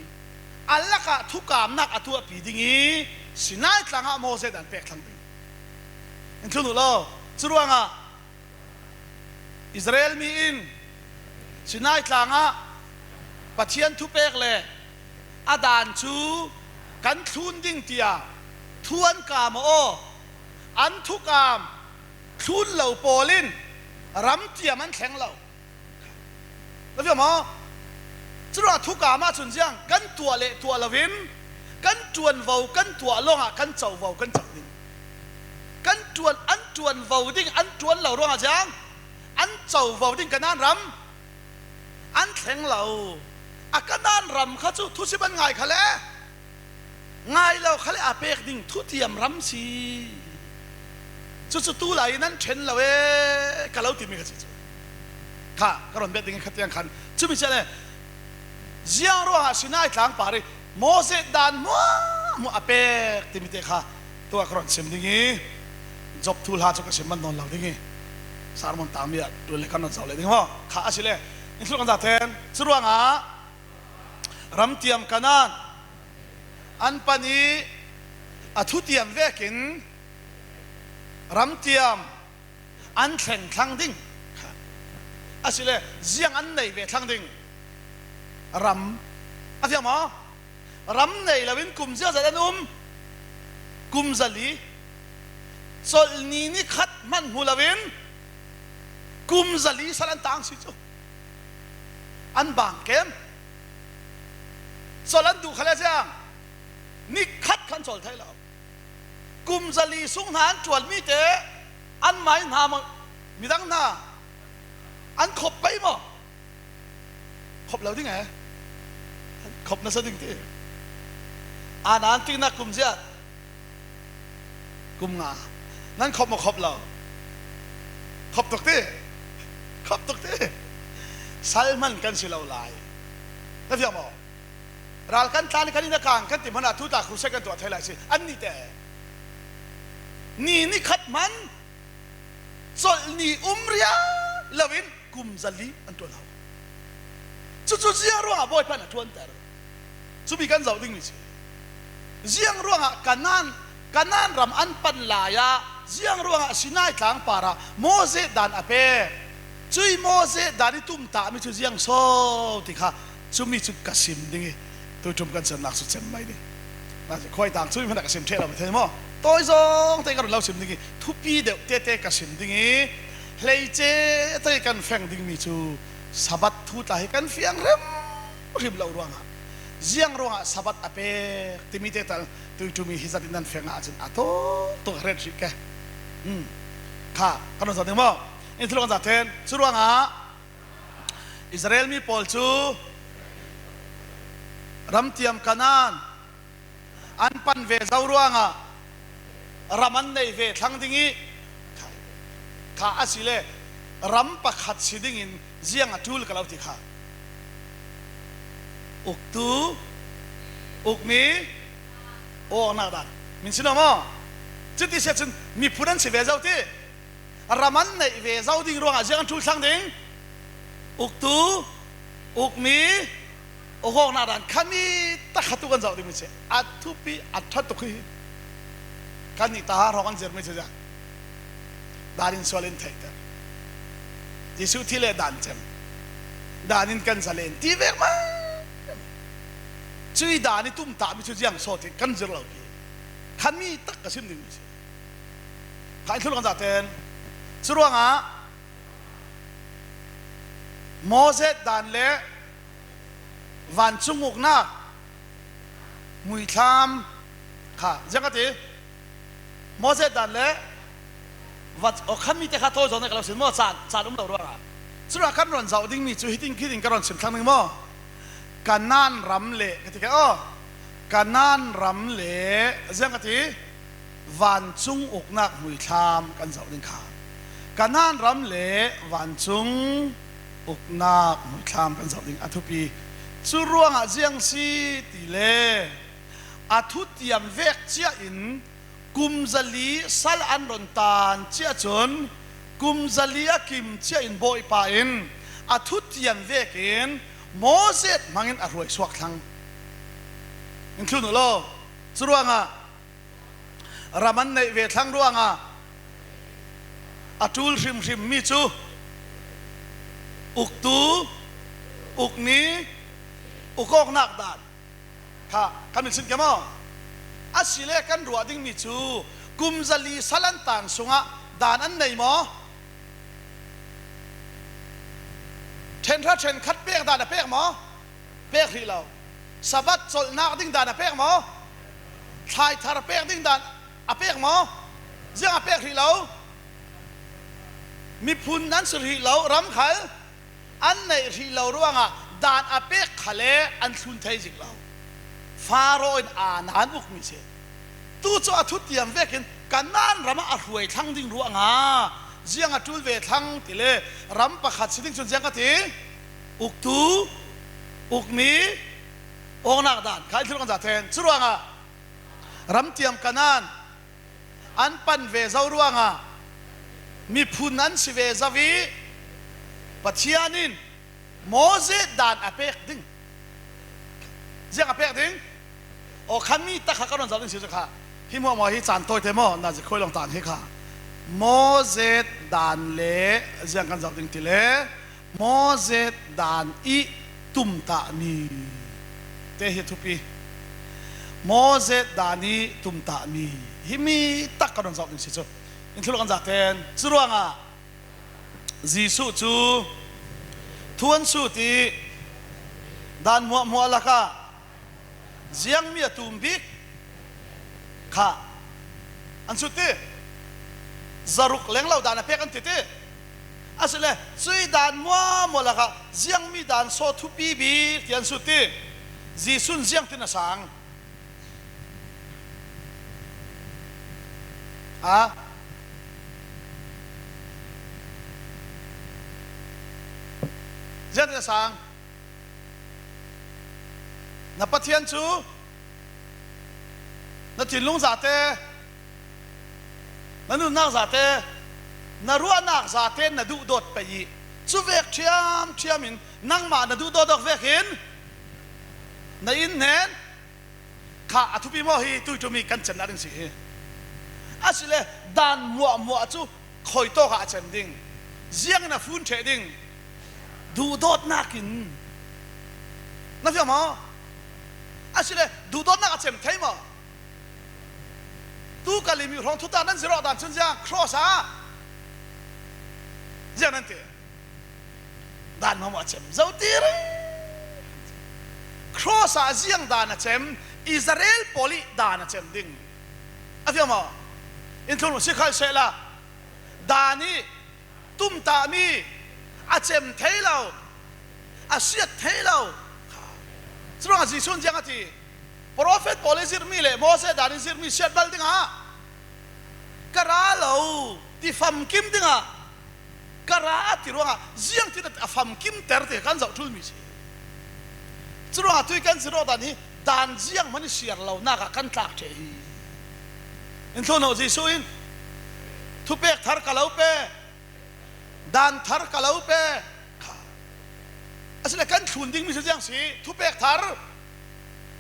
a lakah thukamnak a tuahpi ding hi. Sinai tlangah Moses dan pek thlang ding. In thlun uh law. Curuangah Israel mi in Sinai tlangah Pathian thupek le a dan cu kan thlun ding tiah thu an kam aw. An thukam thlun lo pawl in ramtiam an thleng lo. Na fiang maw? Curuangah thukam ahcun ziang kan tuah le tuah loin kan ṭuanvo kan tuah lawngah kan covo kan co ding. Kan ṭuan, an ṭuanvo ding an ṭuan lo ruangah ziang an covo ding Kanaan ram an thleng lo. A Kanaan ram kha cu thusim an ngai kha le ngai lo kha le a pek ding thutiam ram si. Cucu tu lai nan ṭhen lo e ka lo timi kha si cu. Kha ka rawn bet ding kha tiang khan cumi cia le ziang ruangah Sinai tlang par i Moses dan hmuahhmuah a pek timi te kha tua ka rawn sim ding i Job thu hla cu ka sim man nawn lo ding i sermon tangmi ah tul le kan rawn zoh leh ding maw? Kha a si le in thluk kan za ten curuangah ramtiam Kanaan an pan i a thutiam vekin ramtiam an thleng thlang ding. A si le ziang an nei ve thlang ding? Ram a fiang maw? Ram nei loin kum ziazat an um? Kum zali. Colh ni ni khat hman hmu loin kum zali sal an tang si cu. An bang kem. Colh an duh kha le ziang ni khat khan colh thei lo. Kum zali sung hna an ṭuan mite an mai hna maw, midang hna an khop pei maw? Khop lo ding e. Khop nasa ding ti. A nan tiknak kum ziat? Kum nga. Nan khop maw khop lo? Khop tuk ti. Khop tuk ti. Sal hman kan si lo lai. Na fiang maw? Ral kan tlan i kan inn a kang kan ti hmanah tuta crusade kan tuah thei lai si. An nihte ni ni khat hman colh ni um riau loin kum zali an ṭuan lo. Cucu ziang ruangah Bawipa in a ṭuanter? Cumi kan zoh dingmi si. Ziang ruangah Kanaan, Kanaan ram an pan lai ah ziang ruangah Sinai tlang parah Moses dan a pek? Cui Moses dan i tumtahmi cu ziang so ti kha cumi cu ka sim ding i tuiṭum kan sernak cu cem mai ding. Khuaitang cumi hmanah ka sim ṭheh lo mi thei maw? Tawi zong te ka run lo sim ding i thupi deuh tete ka sim ding i hleice te kan feng dingmi cu Sabbath thu tla hi kan fiang remrim lo ruangah ziang ruangah Sabbath a pek timi te tal tuiṭum i hi zat in nan feng ahcun a tawk tuk a hret hrih ke. Kha kan run zat ding maw? In thulawh kan zak ten. Curuangah Israel mi pawl cu ramtiam Kanaan an pan ve zo ruangah ram an neih ve thlang ding ih, kha a si le ram pakhat si dingin ziang a ṭul ka lo ti kha. Uktu, ukmi, awknak dan. Min si lo maw? Cuti si ahcun miphun an si ve zo ti. Ram an neih ve zo ding ruangah ziang an ṭul thlang ding? Uktu, ukmi, awknak dan khami tak khat tu kan zoh ding mi si. A thupi a ṭha tuk hi. Kannih ta hrawng an zir mi si. Dan in sual in theihter. Jesuh thi le dan cem. Dan in kan zalen ti vek ma. Cui dan i tumtahmi cu ziang sawt hi kan zir lo hi. Khami tak ka sim ding mi si. Kha in thulawh kan zak ten. Curuangah Moses dan le vancung uknak hmuithlam kha ziang a ti. Moses dan le va-, aw, khami te kha tawi zawn ka lo sin maw, caan, caan um lo ruangah. Curuangah kan rawn zoh dingmi cu hitin, hitin ka rawn sim thlang ding maw? Kanaan ram le ka ti kha aw. Kanaan ram le ziang ka ti. Vancung uknak hmuithlam kan zoh ding kha. Kanaan ram le vancung uknak hmuithlam kan zoh ding a thupi. Curuangah ziang si ti le a thutiam vek ciah in kum zali sal an rawn tan ciah cun kum zali a kim ciah in Bawipa in a thutiam vekin Moses hmangin a hruai suak thlang. In thlun uh law. Curuangah ram an neih ve thlang ruangah a ṭul hrimhrim mi cu uktu, ukmi, ukawknak dan kha kan min sin ke maw? A si le kan ruah dingmi cu kum zali sal an tan sungah dan an nei maw? Ṭhenhra ṭhenkhat pek dan a pek maw? Pek hrih lo. Sabbath colhnak ding dan a pek maw? Thlaithar pek ding dan a pek maw? Ziang a pek hrih lo. Miphun an si hrih lo, ram khal an neih hrih lo ruangah dan a pek khal le an thlun thei zik lo. Faro in aa nan ukmi si. Tu cu a thutiam vekin Kanaan ramah a hruai thlang ding ruangah ziang a ṭul ve thlang ti le ram pakhat si ding cun ziang ka ti? Uktu, ukmi, awknak dan kha in thil kan za ten. Curuangah ramtiam Kanaan an pan ve zo ruangah miphun an si ve zo ih Pathian in Moses dan a pek ding. Ziang a pek ding? Aw, kha mi takha ka rawn zoh ding si cu kha. Hi hmuahhmuah hi caan tawite maw, na zi khuai lawng taan hi kha. Moses dan le ziang kan zoh ding ti le Moses dan ih tumtahmi te hi a thupi. Moses dan ih tumtahmi hi mi tak ka rawn zoh ding si cu. In thulawh kan za ten. Curuangah Jesuh cu thu an sut ih dan hmuahhmuah lakah ziangmi a tum bik kha an sut ti. Zaruk lenglo dan a pek an ti ti. Asile cui dan hmuahhmuah lakah ziangmi dan saw thupi bik ti an sut ti. Jesuh in ziangtin a sang? A? Ziangtin a sang? Na Pathian cu na thinlung zate, na nunnak zate, na ruahnak zate na duhdawt pei ih cuvek ṭhiamṭhiam in nangmah na duhdawt awk vekin na inn hnen kha a thupi maw hi? Tuiṭum ih kan cemnak ding si hi. Asile dan hmuahhmuah cu khawi tawkah a cem ding? Ziangin a fun ṭheh ding? Duhdawtnak in. Na fiang maw? Asile duhdawtnak a cem thei maw? Tu ka lim ih hrawng thutak nan zir awk dan cun ziang cross ah ziang nan ti. Dan hmuahhmuah a cem zo ti rih. Cross ah ziang dan a cem? Israel pawl ih dan a cem ding. A fiang maw? In thlun uh si khal sehla dan ih tumtah mi, a cem thei lo, a siat thei lo. Curuangah Jesuh in ziang a ci, profet pawl i zirh mi le Moses dan i zirh mi siat bal dingah ka ra lo, ti famkim dingah ka ra a ti ruangah ziangtin a famkimter ti kan zoh tul mi si. Curuangah tui kan zirh awk dan hi dan ziang man i siar lo nakah kan tlak thei hi. In thlun uh, Jesuh in thupek thar ka lo pe, dan thar ka lo pe. Asile kan thlun ding mi cu ziang si, thupek thar,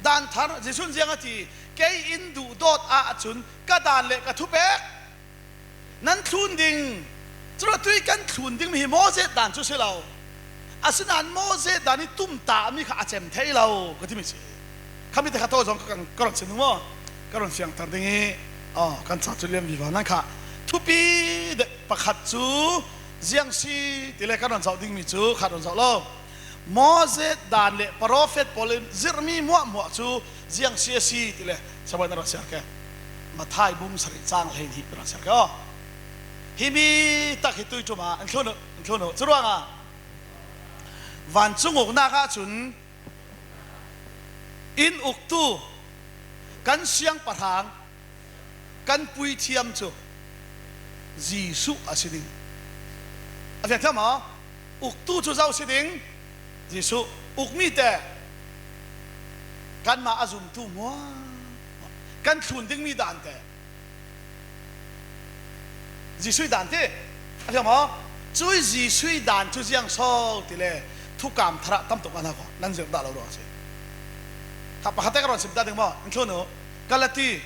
dan thar, Jesuh in ziang a ti, kei in duhdawt ah cun ka dan le ka thupek nan thlun ding. Curuangah tui kan thlun ding mi hi Moses dan cu si lo. Asinain Moses dan i tumtah mi kha a cem thei lo ka timi si. Kha mite kha tawh zong ka, ka run sin ding maw? Ka run fiangter ding i, aw, kan ca cu liam viva nan kha. Thupi deuh pakhat cu ziang si ti le ka run zoh ding mi cu khat run zoh lo. Moses dan le profet pawl in zirh mi muahmuah cu ziang si a si ti le sabuai na run siar ke. Matthai bung sarih cang hleihnih run siar ke aw. Hi mi tak hi tui ṭum ah in thlun uh, in thlun uh. Curuangah vancung uknak ah cun in uktu kan siangpahrang, kan puithiam cu Jesuh a si ding. A fiangthiam maw? Uktu cu zo si ding? Jesuh. Ukmite, kanmah a zumtu muah, kan thlun dingmi dante Jesuh i dan ti. A fiang maw? Cui Jesuh i dan cu ziang so ti le thukam tharah tam tuk a na ko nan zirh dah lo ruang a si. Kha pakhat te ka rawn sim dah ding maw? In thlun uh. Galati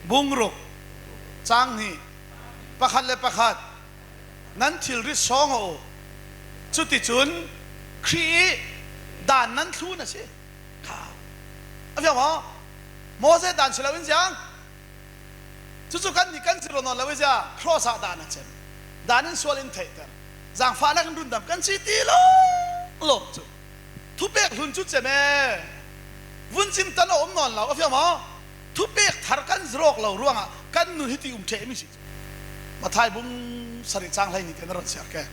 bung ruk cang hnih, pakhat le pakhat, nan thilrit sawng uh. Cuticun Khrih i dan nan thlun a si. Kha a fiang maw? Moses dan si lo in ziang. Cucu kannih kan zirh nawn lo i zia, cross ah dan a cem, dan in sual in theihter, zangfahnak in rundam kan ci ti lawnglawng cu thupek hlun cu cem e. Vun cimtan a om nawn lo, a fiang maw? Thupek thar kan zirh awk lo ruangah kan nun hiti um ṭheh mi si. Matthai bung sarih cang hleihnih te na ron siar ke.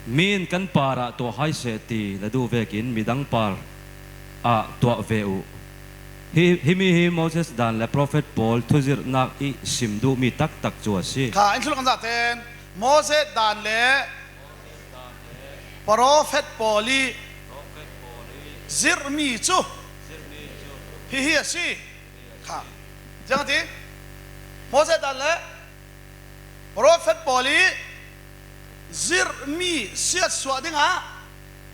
Mi in kan parah tuah hai seh ti na duh vekin midang parah tuah ve uh. Hi, himi hi Moses dan le profet pawl thuzirhnak i sim duhmi taktak cu a si. Kha in thuluk an zahten Moses dan le profet pawl i zirhmi cu hihi a si. Kha ziang a ti? Moses dan le profet pawl i zirhmi siatsuah dingah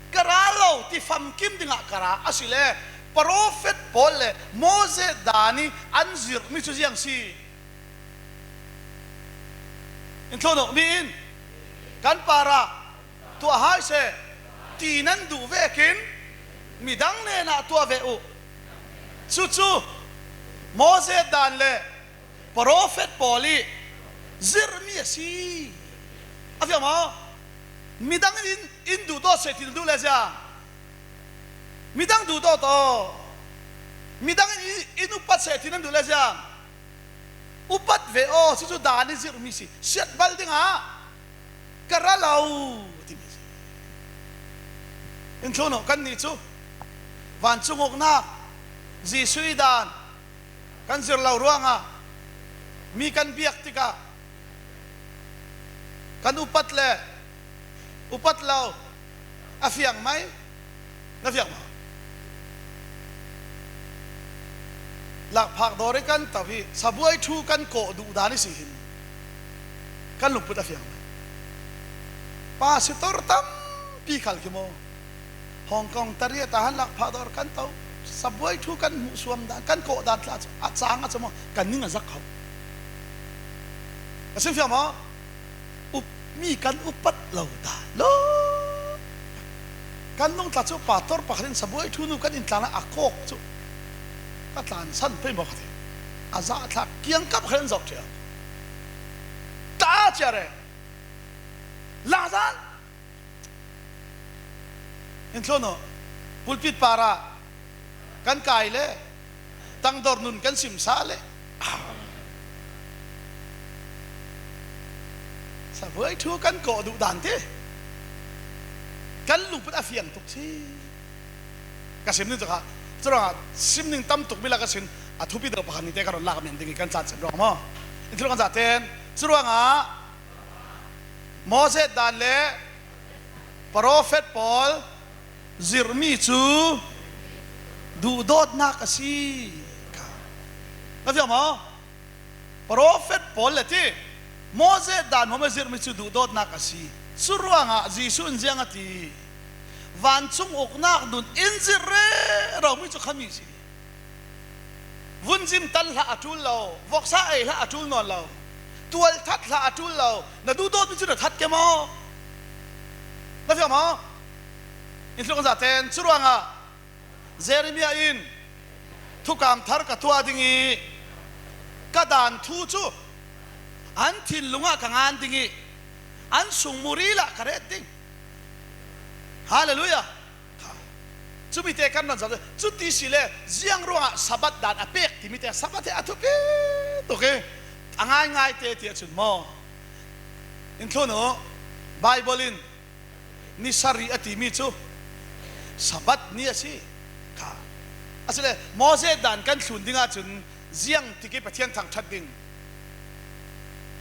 ka ra lo ti famkim dingah ka ra a si le, profet pawl le Moses dan i an zirhmi cu ziang si. In thlun uh, mi in kan parah tuah hai seh ti nan duh vekin midang hnenah tuah ve uh. Cucu Moses dan le profet pawl i zirhmi a si. A fiang maw? Midang in, in duhdawt seh ti nan duh le ziang. Midang duhdawt aw. Midang in, in upat seh ti nan duh le ziang. Upat ve aw, cucu dan i zirhmi si. Siatbal dingah ka ra lo, a timi si. In thlun uh, kannih cu vancung uknak, Jesuh i dan kan zirh lo ruangah mi kan biak tikah kan upat le upat lo a fiang mai. Na fiang maw? Lakphak dawr i kan to hi sabuai thu kan kawh duh dan i si hin kan lungput a fiang mai. Pastor tampi khal khi maw? Hong Kong tariat ah han lakphak dawr kan to, sabuai thu kan hmuh suam dan, kan kawh dan tla cu a cang a cam aw, kan ning a zak kho. Ka sim fiam aw, up, mi kan upat lo dan lo. Kan nung tla cu pastor pakhat in sabuai thu nu kan inn tlang ah a kawk cu ka tlansan pei mawk a ti. A zah thlak kiangkap khat in zoh ṭheh. Ta cia re. Lazan. In thlun aw, pulpit parah kan kai le tangdor nun kan simsa le, ah, Sabuai thu kan kawh duh dan te kan lungput a fiang tuk si. Ka sim ning cakah, curuangah sim ning tam tuk bila ka sim, a thupi deuh pakhat nite ka run lak men ding i kan tlansiam ruang maw? In thil kan zahten curuangah Moses dan le profet pawl zirhmi cu duhdawtnak a si. Ka, na fiang maw? Profet pawl le ti Moses dan hmawm a zirhmi cu duhdawtnak a si. Curuangah Jesuh in ziang a ti? Vancung uknak nun in zirh rero mi cu khami si. Vunzim tan hlah a ṭul lo, voksa ei hlah a ṭul nawn lo, tualthat hlah a ṭul lo, na duhdawtmi cu na that ke maw? Na fiang maw? In thil kan zahten curuangah Jeremiah in, thukam thar ka tuah ding i ka dan thu cu an thinlung ah ka ngan ding i an sung muril ah ka ret ding. Halleluiah. Cumite kan ron zat, cuti si le ziang ruangah Sabbath dan a pek ti mite Sabbath hi a thupi tuk i a ngaingai te ti ahcun maw? In thlun uh, Bible in ni sarih a timi cu Sabbath ni a si. Kha. Asile Moses dan kan thlun ding ahcun ziang tik i Pathian thangṭhat ding?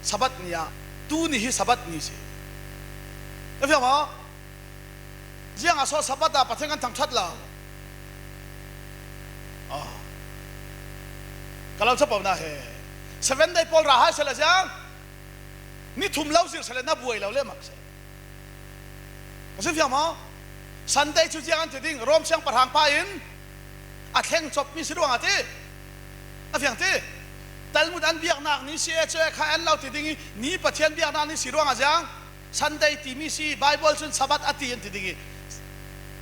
Sabbath ni ah, tuni hi Sabbath ni si. Na fiang maw? Ziangah so Sabbath ah Pathian kan thangṭhat lo? Ah. Ka lo capo na he. Seven Day pawl ra hai seh le ziang? Ni thum lo zir seh le na buai lo le mak seh. Ka si fiang maw? Sunday cu ziang an ti ding, Rom siangpahrang pa in a thleng copmi si ruangah ti. A fiang ti. Talmud an biaknak ni si e cu e kha an lo ti ding i, ni Pathian biaknak ni si ruangah ziang? Sunday timi si, Bible cun Sabbath a ti an ti ding i,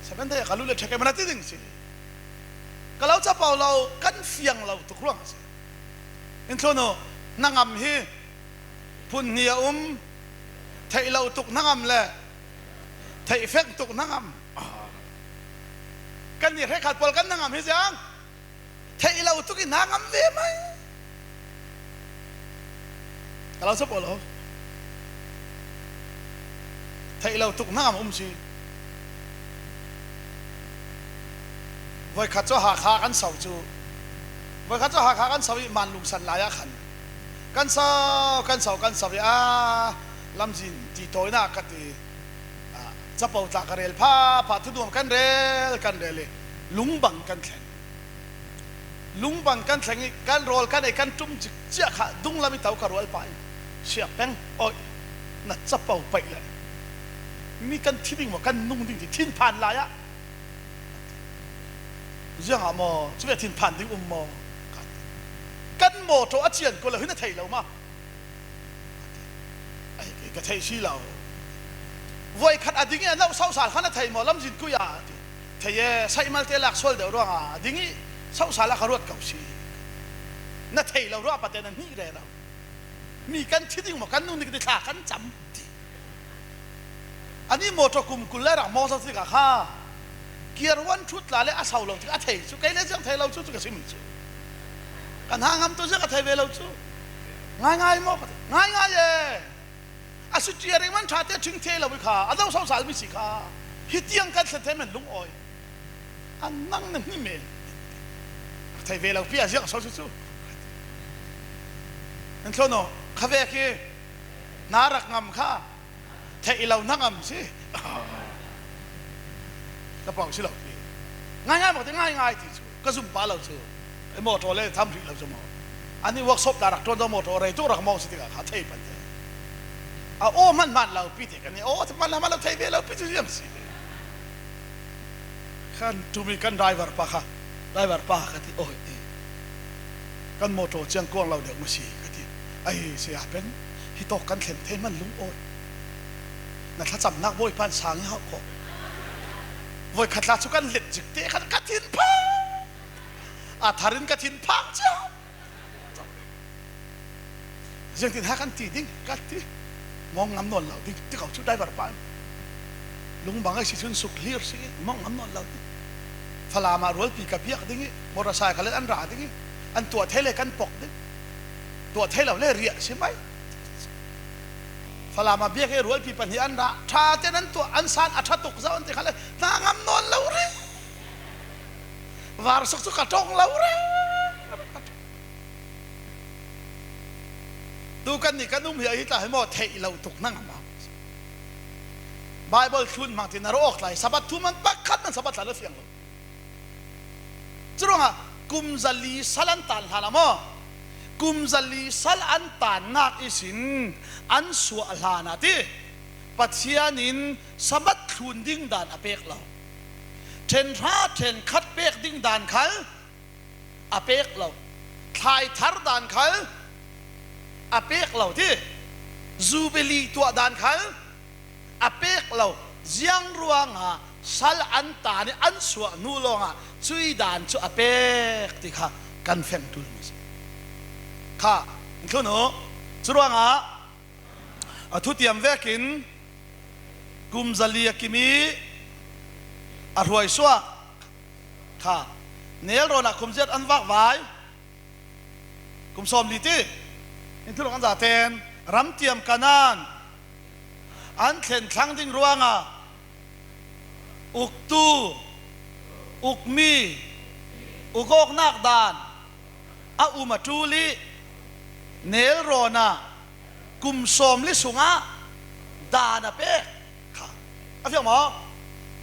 Seven Day ka lu le ṭhek e man a ti ding si. Ka lo capo lo, kan fiang lo tuk ruangah si. In thlun uh, na ngam hi. Phun hnih a um, theih lo tuk na ngam le theih fek tuk na ngam. Kan ni hrekkhat pawl kan na ngam hi ziang, theih lo tuk in na ngam ve mai. Ka lo capo lo. Theih lo tuk na ngam um si. Voikhat cu Hakha kan so cu. Voikhat cu Hakha kan so i man lungsan lai ah khan kan so, kan so, kan so i a lamzin ti tawinak ka ti. Ah, capo tla ka rel phapha, thuduam kan rel, kan rel i lungbang kan thleng. Lungbang kan thleng i kan rawl kan ei kan ṭum cikciah kha dunglam i to ka rualpa in, "Sia Peng, oi, na capo paih le mi kan thi ding maw, kan nung ding ti thinphan lai ah." Ziangah maw, cuvek thinphan ding um maw? Kan mawṭaw a cian ko lo hi na thei lo maw? Ai, kei ka theih si lo. Voikhat a ding i a nauh sosal kha na thei maw? Lamzin kui ah a ti. Thei e, saihmalte lak sual deuh ruangah a ding i sosal a ka ruat ko si. Na thei lo ruah pate na hnih rero. Mi kan thi ding maw, kan nung ding ti thla kan cam ti. Ani mawṭaw kum kul le rak mawng zo tikah kha, kiarwan ṭhut tla le a sau lo tikah a thei cu, kei le ziang thei lo cu, cu ka simi cu. Kan ha ngam tu ziang ka thei ve lo cu. Ngaingai maw? Ka ti. Ngaingai e. A si ṭia ring man ṭha te ṭhing thei lo i kha, a zo sosal mi si kha. Hi tiang kan thlen thei men lungawi. A nang na hni men. Thei ve lo pi a ziang so cu cu. An thlon aw, kha vek hi na rak ngam kha. Theih lo na ngam si. Ka pau si lo pi. Ngaingai mawk ti ngaingai ti cu. Ka zum pah lo cu. Mawṭaw le tham hrih lo cu maw. Ani workshop ta rak ṭuan zo mawṭaw rei tu rak mawng si tikah kha thei pan te. A aw hman hman lo pi te kan ni. Aw hman hman lo thei ve lo pi cu ziang si. Kan ṭum i kan driver pa kha, driver pa kha ti, "Awi, kan mawṭaw ciang kuang lo deuh maw si?" Ka ti. "Ai, saya pen, hi tawk kan thlen thei hman lungawi. Na thlacamnak Bawipa in sang i hauh khawh. Voikhat hla cu kan let zik te khan ka thinphang. A thar in ka thinphang cia." Ziangtin ha kan ti ding, ka ti. Mawng ngam nawn lo ding, ti ko cu driver pa in. Lungbang a si cun suk hlir si, mawng ngam nawn lo ding. Falam ah rualpi ka biak ding i, motorcycle in an ra ding i, an tuah thei le kan pok ding. Tuah thei lo le riah si mai. Falam ah biakinn rualpi pahnih an ra, ṭha te nan tuah, an san a ṭha tuk zau an ti kha le, na ngam nawn lo rih. Varsuk cu ka ṭong lo rih. Tu kannih kan um hi ahi tla hi maw, theih lo tuk na ngam a. Bible thlun hmang ti na rawk lai, Sabbath thu man pakhat nan Sabbath thla na fiang lo. Curuangah kum zali sal an tan hlan ah maw, kum zali sal an tan ngak ihsin an suah hlan ah ti, Pathian in Sabbath thlun ding dan a pek lo. Ṭhen hra ṭhen khat pek ding dan khal a pek lo. Thlai thar dan khal a pek lo ti. Jubilee tuah dan khal a pek lo. Ziang ruangah sal an tan ih an suah hnu lawngah cui dan cu a pek ti kha kan feng tul mi si. Kha, in thlun uh. Curuangah a thutiam vekin kum zali a kim ih a hruai suak kha, nelrawn ah kum ziat an vakvai. Kum sawmli ti in thuluk an zaten ramtiam Kanaan an thlen thlang ding ruangah uktu, ukmi, uk awknak dan a um a ṭul ih nelrawn ah kum sawmli sungah dan a pek kha. A fiang maw?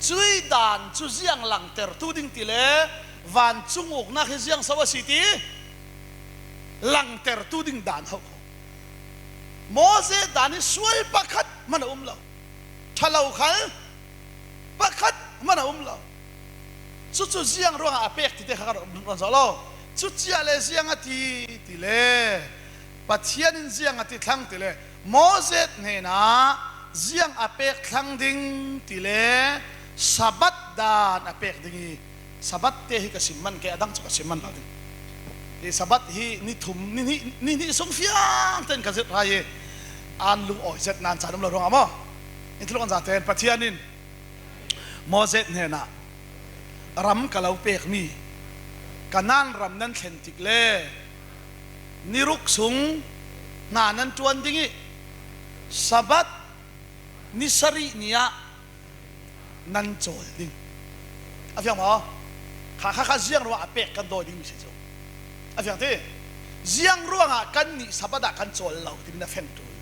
Cui dan cu ziang langtertu ding ti le vancung uknak hi ziang so a si ti langtertu ding dan ho kho. Moses dan hi sual pakhat man a um lo. Ṭha lo khal pakhat man a um lo. Cucu ziang ruangah a pek tite kha ka rawn zawh lo. Cucia le ziang a ti ti le, Pathian in ziang a ti thlang ti le, Moses hnenah ziang a pek thlang ding ti le, Sabbath dan a pek ding hi. Sabbath te hi ka sim man kei, a dang cu ka sim man lo ding. Hi Sabbath hi ni thum, ni hnih, ni hnih sung fiang tein ka zirh hai hi. An lungawi zet nan caan um lo ruangah maw? In thuluk an zaten Pathian in Moses hnenah ram ka lo pekmi Kanaan ram nan thlen tik le ni ruk sung hna nan ṭuan ding ih Sabbath ni sarih ni ah nan cawl ding. A fiang maw? Kha, kha, kha ziang ruangah a pek kan dawi ding mi si cu. A fiang ti. Ziang ruangah kannih Sabbath ah kan cawl lo timin a feng ṭul.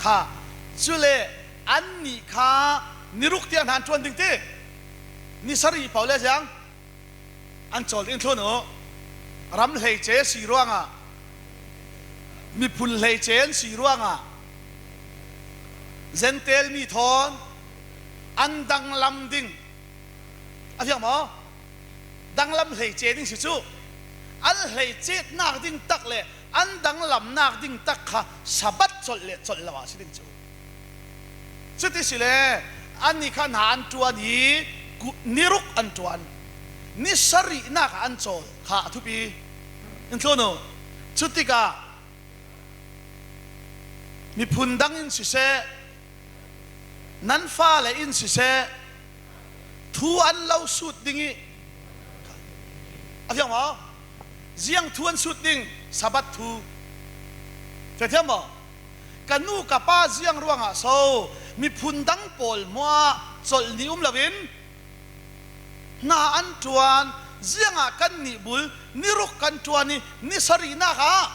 Kha, cule annih kha ni ruk tiang hna an ṭuan ding ti. Ni sarih paoh le ziang an cawl ding in thlun uh. Ram hleice si ruangah, miphun hleice an si ruangah, Gentile mi thawn an danglam ding. A fiang maw? Danglam hleice ding si cu. An hleicetnak ding tak le an danglamnak ding tak kha Sabbath colh le colh lo ah si ding cu. Cuti si le annih kha hna an ṭuan ih ku-, ni ruk an ṭuan. Ni sarihnak ah an cawl kha a thupi in thlun uh. Cutikah miphun dang in siseh, nan fale in siseh, thu an lo sut ding ih, a fiang maw? Ziang thu an sut ding? Sabbath thu. Fiang thiam maw? Ka nu ka pa ziang ruangah so miphun dang pawl hmuah colh ni um loin hna an ṭuan? Ziangah kannih bul ni ruk kan ṭuan ih ni sarihnak ah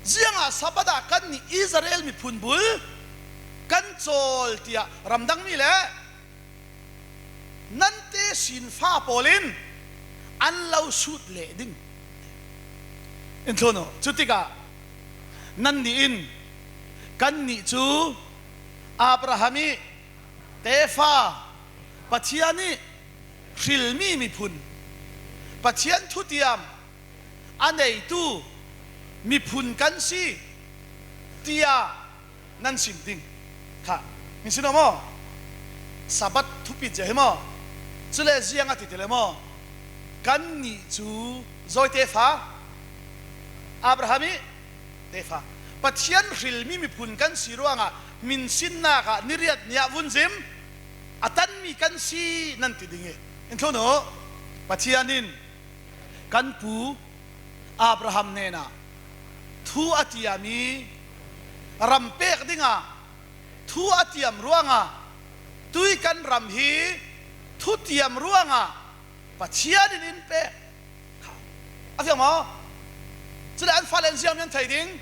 ziangah Sabbath ah kannih Israel miphun bul kan cawl tiah ramdang mi le nan tesinfa pawl in an lo sut leh ding. In thlun uh. Cutikah nannih in kannih cu Abraham ih tefa, Pathian ih hrilmi miphun, Pathian thutiam a neitu miphun kan si, tiah nan sim ding. Kha, min sin maw? Sabbath thupi cia hi maw? Cule ziang a ti ti le maw? Kannih cu zawi tefa, Abraham ih tefa, Pathian hrilmi miphun kan si ruangah min sinnak ah ni riat ni ah vun zim a tanmi kan si nan ti ding hi. In thlun uh. Pathian in kan pu Abraham hnenah thu a tiam ih ram pek dinga thu a tiam ruanga, tui kan ram hi thu tiam ruanga Pathian in in pek. A fiang maw? Cule an fale in ziang mian thei ding.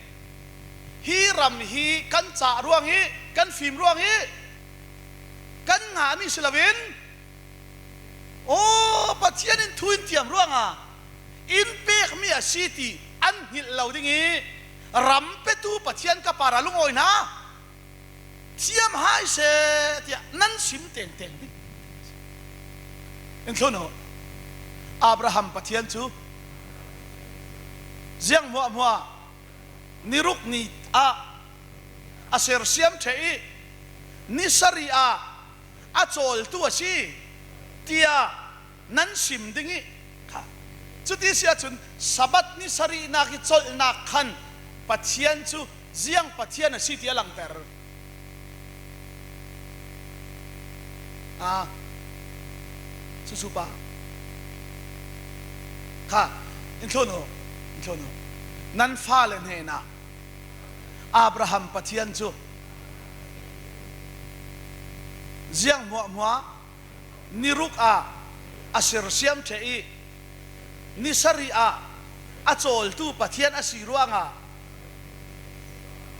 Hi ram hi kan cah ruang hi, kan fim ruang hi, kan ngah mi si loin, aw, Pathian in thu in tiam ruanga in pek mi a si ti an hngilh lo ding hi. Ram petu Pathian ka para lungawi hna, thiam hai se, tiah nan sim tengteng ding. In thlun uh, Abraham Pathian cu ziang hmuahhmuah ni ruk ni ah a sersiam ṭheh i ni sarih ah a cawltu a si, tiah nan sim ding i, kha. Cuti si ahcun Sabbath ni sarihnak i colhnak khan Pathian cu ziang Pathian a si ti a langter. A, cucu pa. Kha, in thlun uh, in thlun uh. Nan fale hnenah Abraham Pathian cu ziang hmuahhmuah ni ruk ah a sersiam ṭheh i ni sarih ah a cawltu Pathian a si ruangah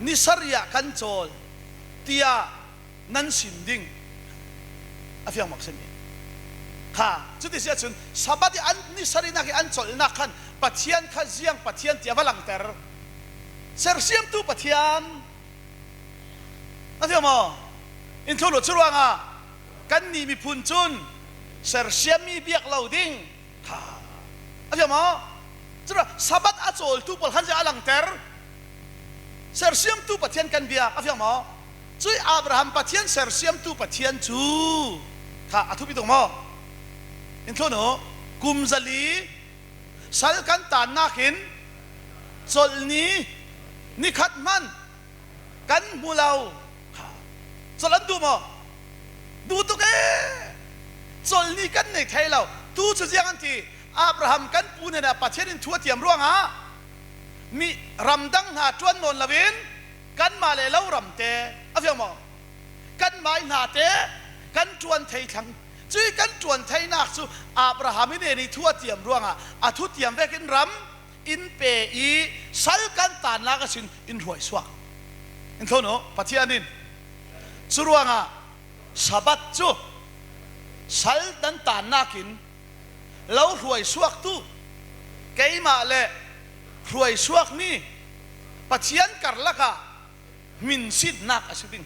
ni sarih ah kan cawl, tiah nan sim ding a fiang mak simi. Kha, cuti si ahcun Sabbath i an ni sarihnak i an colhnak khan Pathian kha ziang Pathian tiah va langter. Sersiamtu Pathian. A fiang maw? In thlun uh, curuangah kannih miphun cun sersiammi biak lo ding. Kha. A fiang maw? Curuangah Sabbath a cawltu pawl khan ziah a langter. Sersiamtu Pathian kan biak. A fiang maw? Cui Abraham Pathian, sersiamtu Pathian cu, kha, a thupi tung maw? In thlun uh, kum zali sal kan tannak in colh ni, ni khat hmanh kan hmu lo. Colh an duh maw? Duh tuk e. Colh ni kan nei thei lo. Tu cu ziang an ti? Abraham kan pu hnenah Pathian in thu a tiam ruangah mi ramdang hna ṭuan nawn loin kanmah le lo ramte, a fiang maw? Kanmah i hnate kan ṭuan thei thlang. Cui kan ṭuan theinak cu Abraham i hnen i thu a tiam ruangah a thu tiam vekin ram in pe i sal kan tannak a sin in hruaisuak. In thlun uh, Pathian in curuangah Sabbath cu sal nan tannak in lo hruaisuaktu, keimah le hruaisuakmi Pathian karlak ah hminsinnak a si ding.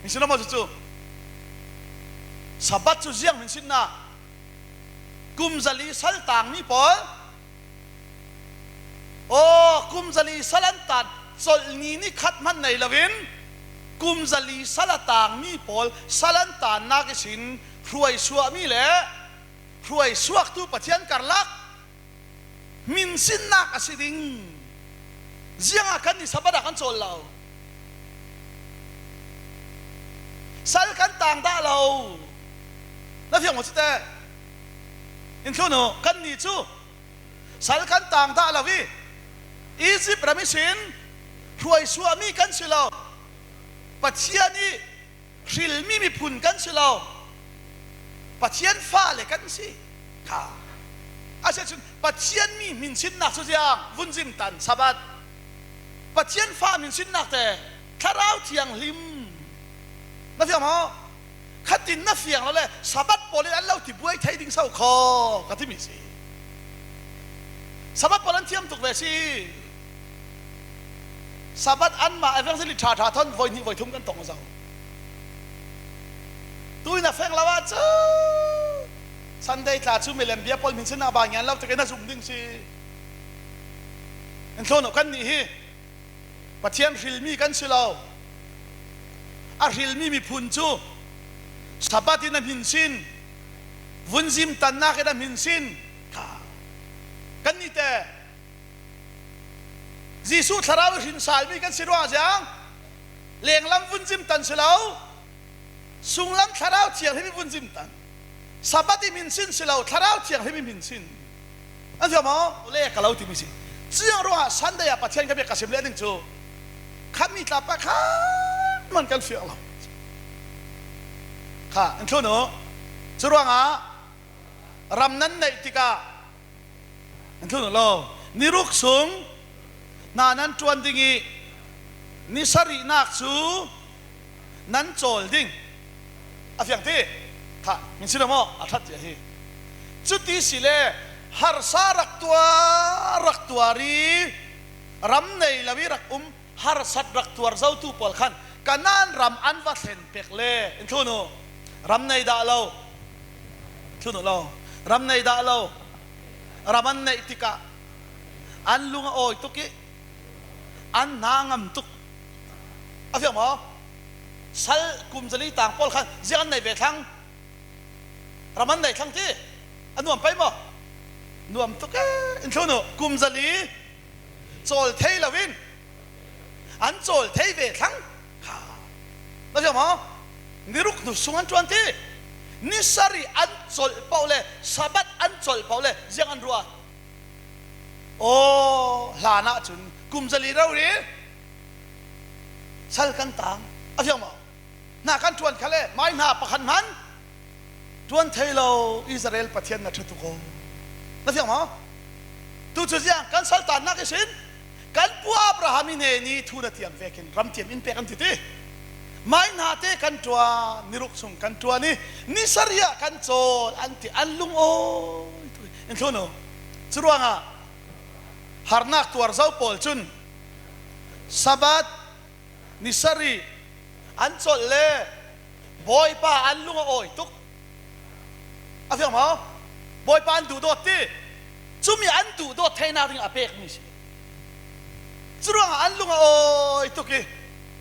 Hminsin lo maw cucu? Sabbath cu ziang hminsinnak? Kum zali sal tangmi pawl, aw, kum zali sal an tan, colh ni ni khat hmanh nei loin kum zali sal a tangmi pawl sal an tannak ihsin hruaisuahmi le hruaisuaktu Pathian karlak hminsinnak a si ding. Ziangah kannih Sabbath ah kan cawl lo? Sal kan tang dah lo. Na fiang maw cute? In thlun uh, kannih cu sal kan tang dah lo i Egypt ram ihsin hruaisuahmi kan si lo. Pathian i hrilmi miphun kan si lo, Pathian fale kan si. Kha. A si ahcun Pathian mi hminsinnak cu ziang? Vunzim tan, Sabbath. Pathian fa hminsinnak te, Thlarau Thianghlim. Na fiang maw? Khatin na fiang lo le Sabbath pawl in an lo tibuai thei ding so khaw ka timi si. Sabbath pawl an thiam tuk ve si. Sabbath anmah evangelist ṭha ṭha thawn voi hnih voi thum kan tong zo. Tuin a feng lo ahcun Sunday tla cu milem bia pawl hminsinnak bang ngian lo tekin a zum ding si. In thlun uh, kannih hi Pathian hrilmi kan si lo. A hrilmi miphun cu Sabbath in a hminsin, vunzim tannak in a hminsin. Kha. Kannih te Jesuh Thlarau i hrinsalmi kan si ruangah ziang? Lenglam vunzim tan si lo, sunglam Thlarau Thianghlim i vunzim tan. Sabbath i hminsin si lo, Thlarau Thianghlim i hminsin. An fiang maw? Le ka lo timi si. Ziang ruangah Sunday ah Pathian ka biak ka sim leh ding cu Khami tla pa kha man kan fiang lo. Kha, in thlun uh. Curuangah ram nan neih tikah, in thlun uh lo, ni ruk sung na nan ṭuan ding ih ni sarihnak cu nan cawl ding. A fiang ti? Kha, min si lo maw? A ṭhat cia hi. Cuti si le harsa rak tuar, rak tuar ih ram nei lo ih rak um, harsat rak tuar zotu pawl khan Kanaan ram an va thlen pek le, in thlun uh, ram nei dah lo. Thlun uh lo. Ram nei dah lo. Ram an neih tikah an lung a awi tuk ih an hna a ngam tuk. A fiang maw? Sal kum zali tang pawl khan ziang an nei ve thlang. Ram an nei thlang ti. A nuam pei maw? Nuam tuk e. In thlun uh, kum zali cawl thei loin an cawl thei ve thlang. Kha. Na fiang maw? Ni ruk hnu sung an ṭuan ti. Ni sarih an colh paoh le, Sabbath an colh paoh le ziang an ruah? Aw, hlanah cun kum zali rori sal kan tang. A fiang maw? Hna kan ṭuan kha le, mai hna pakhat hman ṭuan thei lo. Israel Pathian na ṭha tuk aw. Na fiang maw? Tu cu ziang kan saltannak ihsin kan pu Abraham ih hnen ih thu na tiam vekin ram tiam in pek an ti ti. Mai hnate kan ṭuan, ni ruk sung kan ṭuan ih ni sarih ah kan cawl an ti, an lung awi tuk ih. In thlun uh. Curuangah harnak tuar zo pawl cun Sabbath ni sarih an colh le Bawipa an lung a awi tuk. A fiang maw? Bawipa an duhdawt ti. Cumi an duhdawt theinak ding a pekmi si. Curuangah an lung a awi tuk ih,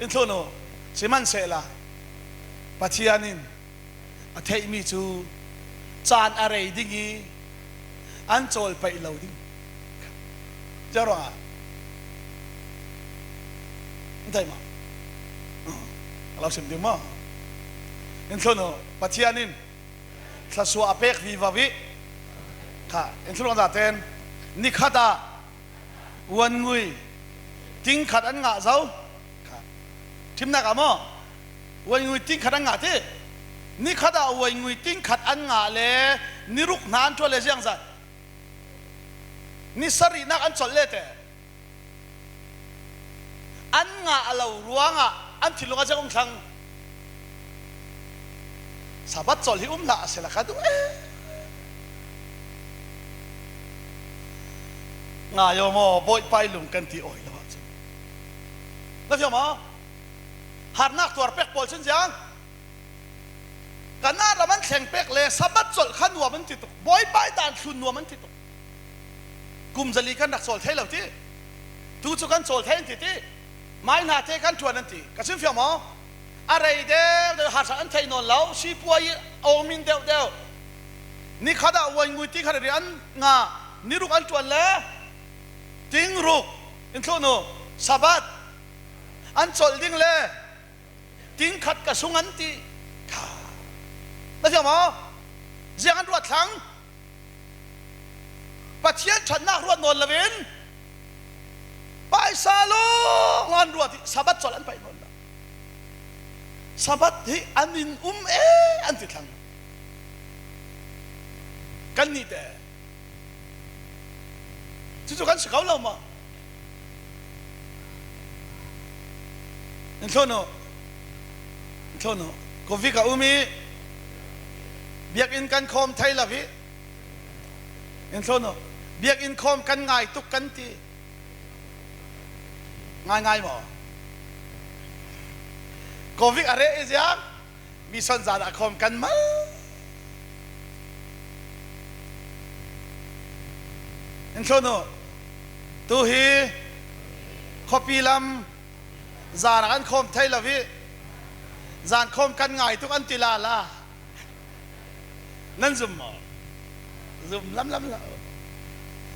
in thlun uh. Sihmanhsehlaw Pathian in a theihmi cu caan a rei ding ih an cawl paih lo ding. Cia ruangah, in thei maw? A lo sim ding maw? In thlun uh, Pathian in thluasuah a pek vivo ih, kha, in thlun uh, zaten ni khatah uan ngui ting khat an ngah zo. Kha. Ṭhimnak ah maw? Uaingui ting khat an ngah ti. Ni khat ah uaingui ting khat an ngah le ni ruk hna an ṭuan le ziangzat? Ni sarihnak an colh le teh an ngah lo ruangah an thinlung ah ziang um thlang? Sabbath colh hi um hlah a si la ka duh e. Ngai aw maw, Bawipa ih lung kan ti awi lo ahcun. Na fiang maw? Harnak tuar pek pawl cun ziang? Kanaan ram an thleng pek le Sabbath colh kha nuam an ti tuk. Bawipa ih dan thlun nuam an ti tuk. Kum zali kan rak cawl thei lo ti. Tu cu kan cawl thei an ti ti. Mai hnate kan ṭuan an ti. Ka cun fiang maw? A rei deuhdeuh, harsat an theih nawn lo, sipuai ih a om in deuhdeuh. Ni khat ah uaingui ting khat rih an ngah, ni ruk an ṭuan le ting ruk, in thlun uh, Sabbath an colh ding le ting khat ka sung an ti. Kha. Na fiang maw? Ziang an ruat thlang? Pathian ṭhatnak ruat nawn loin paisa lawng an ruat ih Sabbath colh an paih nawn lo. Sabbath hi an in um e an ti thlang. Kannih teh cucu kan si ko lo maw? In thlun uh, in thlun uh, Covid a um ih biakinn kan khawm thei lo hi. In thlun uh, biakinn khawm kan ngai tuk kan ti. Ngaingai maw? Covid a reh ih ziang, mission zan ah khawm kan mal. In thlun uh, tu hi khuapi lam zan ah kan khawm thei lo hi. Zan khawm kan ngai tuk an ti lala. Nan zum maw? Zum lamlam lo.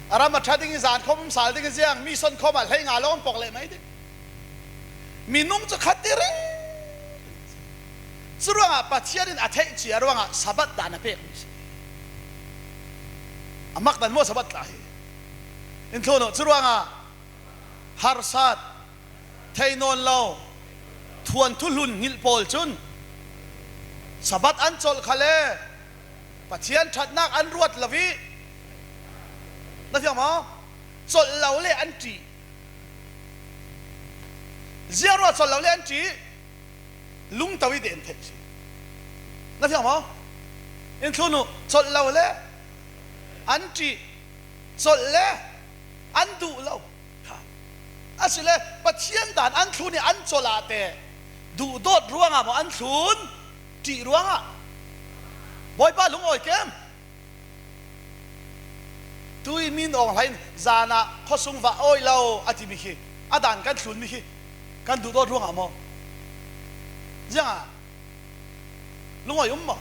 A ram a ṭha ding ih zan khawm um sal ding ih ziang, mission khawm ah hlei nga lawng pok leh mai ding. Minung cu khat ti ring. Curuangah Pathian in a theih cia ruangah Sabbath dan a pekmi si. A makdan maw Sabbath tla hi? In thlun uh, curuangah harsat thei nawn lo thuanthu hlun hngilh pawl cun Sabbath an colh kha le Pathian thatnak an ruat lo ih, na fiang maw? Colh lo le an ṭih. Ziang ruah colh lo le an ṭih, lungto ih den theih si. Na fiang maw? In thlun uh, colh lo le an ṭih, colh le an duh lo. Asile Pathian dan an thlun ih an colh ah teh duhdawt ruangah maw an thlun? Ṭih ruangah. Bawipa lungawi kem. Tui min awng hlai in zanah khuasung vah awi lo a ti mi khi, a dan kan thlun mi khi kan duhdawt ruangah maw? Ziangah lungawi um maw?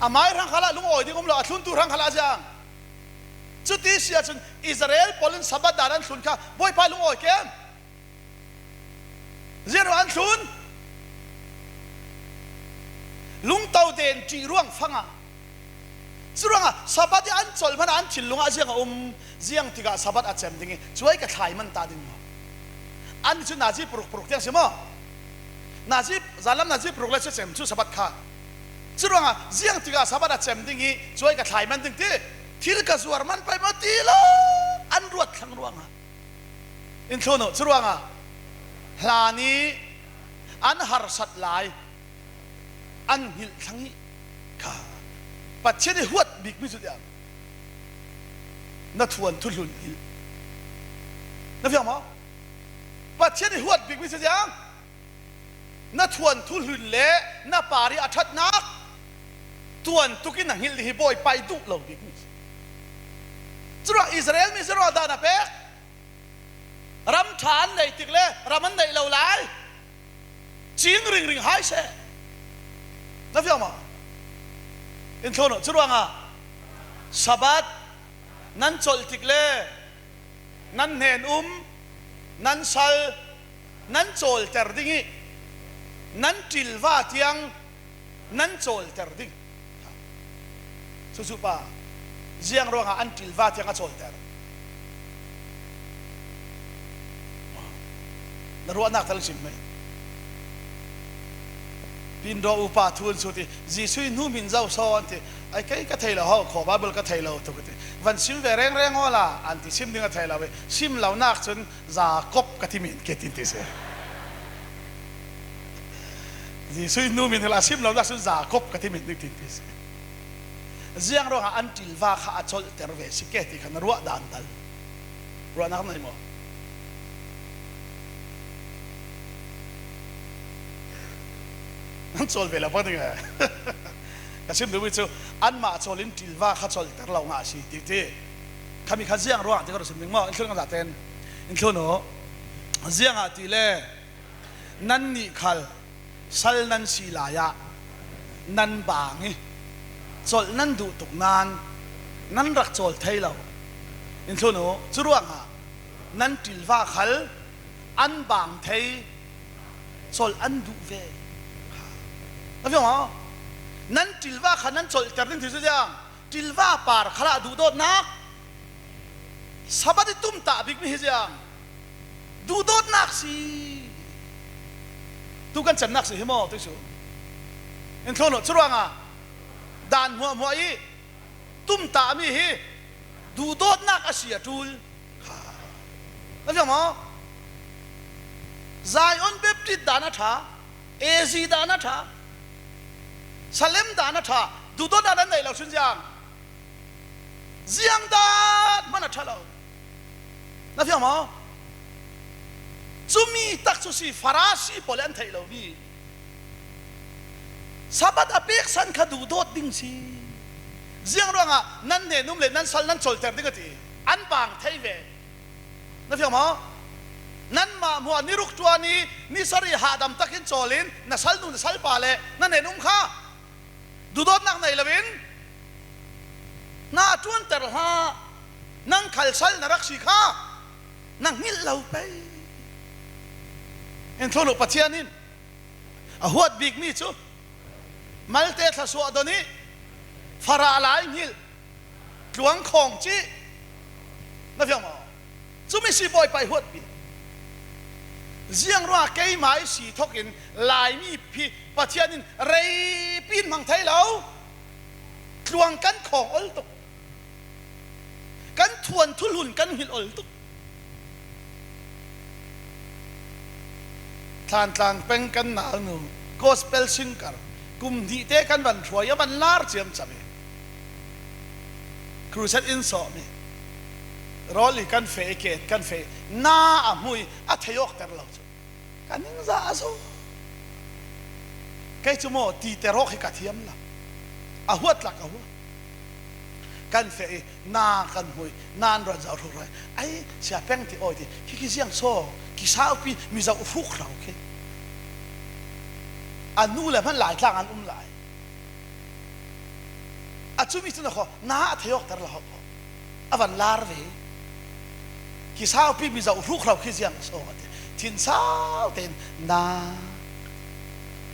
A mai hrang khalah lungawi ding um lo, a thluntu hrang khalah ziang. Cuti sia cun Israel pawl in Sabbath dan an thlun kha Bawipa lungawi kem. Ziang ruah an thlun? Lungto den ṭih ruang fangah. Curuangah Sabbath ih an colh hmanah an thinlungah ziang a um, ziang tikah Sabbath a cem ding ih cuai ka thlai man ta ding maw? An nih cu nazi purukpuruk tiang si maw? Nazi, zanlam nazi puruk le cu cem cu Sabbath kha. Curuangah ziang tikah Sabbath a cem ding ih cuai ka thlai man ding ti, thil ka zuar man pai maw ti lo, an ruat thlang ruangah. In thlun uh, curuangah hlan ih an harsat lai an hngilh thlang ih kha. Pathian ih huat bikmi cu tiang, na thuanthu hlun hngilh. Na fiang maw? Pathian ih huat bikmi cu tiang, na thuanthu hlun le na par ih a ṭhatnak tuantuk in na hngilh ding hi Bawipa ih duh lo bikmi. Curuangah Israel mi ziang ruah dan a pek. Ram ṭha an neih tik le ram an neih lo lai. Cing ringring hai seh. Na fiang maw? In thlun uh, curuangah Sabbath nan colh tik le nan hnen um, nan sal, nan cawlter ding ih nan ṭilva tiang nan cawlter ding. Cucu pa, ziang ruangah an ṭilva tiang a cawlter? Na ruahnak tal sim mai. Pindaw upa thu an sut ih Jesuh ih hnu min zo saw an ti. Ai, kei ka thei lo ho, khaw Bible ka thei lo tuk ti. Van sim ve rengreng awla an ti, sim ding a thei lo ve. Sim lonak cun Jakob ka ti men kei tin ti si. Jesuh ih hnu min hila sim lonak cun Jakob ka ti men ding tin ti si. Ziang ruangah an ṭilva kha a colhter ve si ke ti kha na ruah dan tal. Ruahnak nei maw? An cawl ve lo pah ding e. Ka sim duh mi cu anmah cawl in ṭilva kha cawlter lo ngah a si ti ti. Khami kha ziang ruangah ti ka ruah sim ding maw? In thlun kan zaten. In thlun uh. Ziangah ti le nannih khal sal nan si lai-ah nan bang ih colh nan duh tuk nan nan rak cawl thei lo. In thlun uh. Curuangah nan ṭilva khal an bang thei, colh an duh ve. Na fiang maw? Nan ṭilva kha nan colhter ding ti cu ziang, ṭilva par khalah duhdawtnak, Sabbath ih tumtah bikmi hi ziang, duhdawtnak si. Tu kan cemnak si hi maw, tuisu? In thlun uh, curuangah dan hmuahhmuah ih tumtahmi hi duhdawtnak a si a ṭul. Na fiang maw? Zion Baptist dan a ṭha, A Z dan a ṭha, Salem dan a ṭha, duhdawtnak nan neih lo cun ziang, ziang dan hman a ṭha lo. Na fiang maw? Cumi tak cu si, Farasi pawl le an theih lomi. Sabbath a peksan kha duhdawt ding si. Ziang ruangah nan hnen um le nan sal nan colhter ding a ti. An bang thei ve. Na fiang maw? Nanmah hmuah ni ruk ṭuan ih ni sarih hahdam takin cawl in na salnu na salpa le na hnen um kha duhdawtnak nei loin na ṭuanter hlah. Nang khal sal na rak si kha na hngilh lo pei. In thlun uh, Pathian in a huat bikmi cu malte thluasuah don ih farah lai hngilh, tluang khawng cih. Na fiang maw? Cumi si Bawipa ih huat bik. Ziang ruangah keima i si thokin Laimi phi Pathian in reipi in hmang thei lo. Tluang kan khawng ol tuk. Kan thuan thuhlun kan hilh ol tuk. Thantlang peng kan nalnu, gospel singer, kum hnihte kan van hruai, a van lar ciamciam hi. Crusade in sawm hi. Rawl i kan feh, i ket kan feh, na a hmu hi, a thei awkter lo cu. Ka ningzah a zaw. Kei cu maw, titer awk hi ka thiam lo. A huat lak a huat. Kan feh i, na kan hmu i, na an run zoh hruk hruk. Ai, sia peng ti awi ti, khi khi ziang saw, kisaupi, mi zoh hruk hrau khi. A nu le hman Laitlang an um lai. A cumi cun a khaw, na a thei awkter lo hau khaw. A van lar ve. Kisaupi mi zoh hruk hrau khi ziang saw a ti. Thinsau tein na.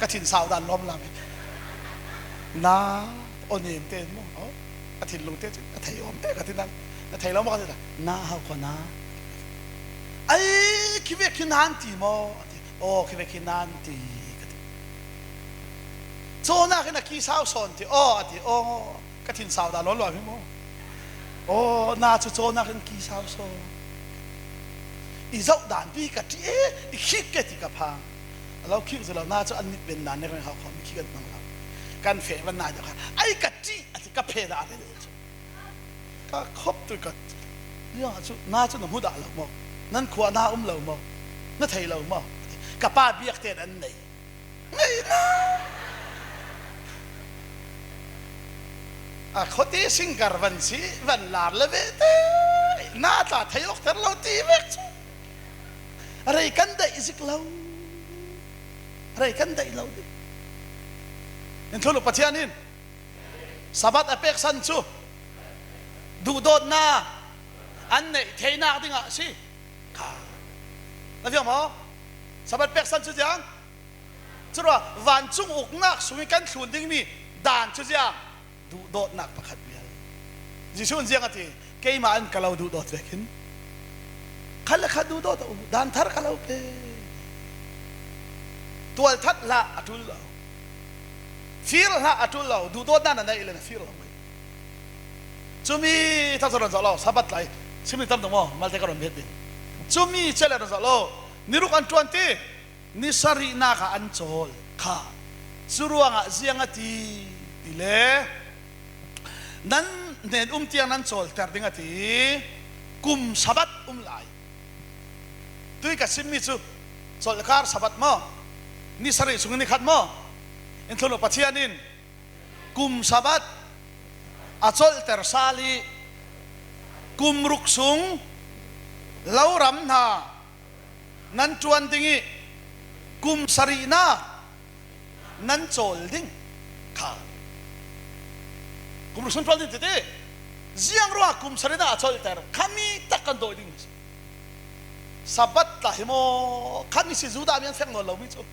Ka thinsau dan lawm lam hi. Na. Aw nem tein maw. Aw. A thinlung te cun a thei awm te ka ti dan. A thei lo maw ka ti dan. Na hau khaw na. Ai, khi vek khi nan ti maw? A ti. Aw, khi vek khi nan ti ka ti. Cawnak in a kisau sawn ti aw a ti aw. Ka thinsau dan lualuam hi maw? Aw, na cu cawnak in kisau sawn. I zoh danpi ka ṭih e, i khik ke ti ka phang. A lo khik zia lo, na cu an mit ben dan nek nek hau khawm i khik an hmang lo. Kan feh van nai deuh kha. Ai ka ṭih a ti ka phe dah a ti deuh cu. Ka khop tu ka. Ziang a cu, na cu na hmu dah lo maw? Nan khua na um lo maw? Na thei lo maw? Ka pa biak tein an nei. Ngeina. A khuati singkar van si, van lar le vete. Na tla thei awkter lo ti vek cu. Rei kan daih zik lo. Rei kan daih lo dih. In thulu Pathian in Sabbath a peksan cu duhdawtna an neih theinak dingah a si. Kha. Na fiang maw? Sabbath peksan cu ziang? Curuah vancung uknak sungih kan thlun dingmi dan cu ziang? Duhdawtnak pakhat vial. Jesuh in ziang a ti, keimah in ka lo duhdawt vekin khat le khat duhdawt a uh, dan thar ka lo pe. Tualthat hlah a ṭul lo. Fir hlah a ṭul lo, duhdawtnak na neih le na fir lo. Cumi tak cu run zoh lo, Sabbath lai. Simni tam dong maw, malte ka run bet ding. Cumi cia le run zoh lo. Ni ruk an ṭuan ti. Ni sarihnak ah an cawl kha. Curuangah ziang a ti, ti le nan hnen um tiang nan cawlter ding a ti. Kum Sabbath um lai. Tui ka simmi cu cawlkar Sabbath maw? Ni sarih sung ni khat maw? In thlun uh Pathian in kum Sabbath a colhter sal i kum ruk sung lo ram hna nan ṭuan ding i kum sarihna nan cawl ding kha. Kum ruk sung ṭuan ding tete ziang ruangah kum sarihna a colhter kha mi tak kan dawi ding. Sabbath tla hi maw? Kha mi si Judah mi an fek nawn lomi cu.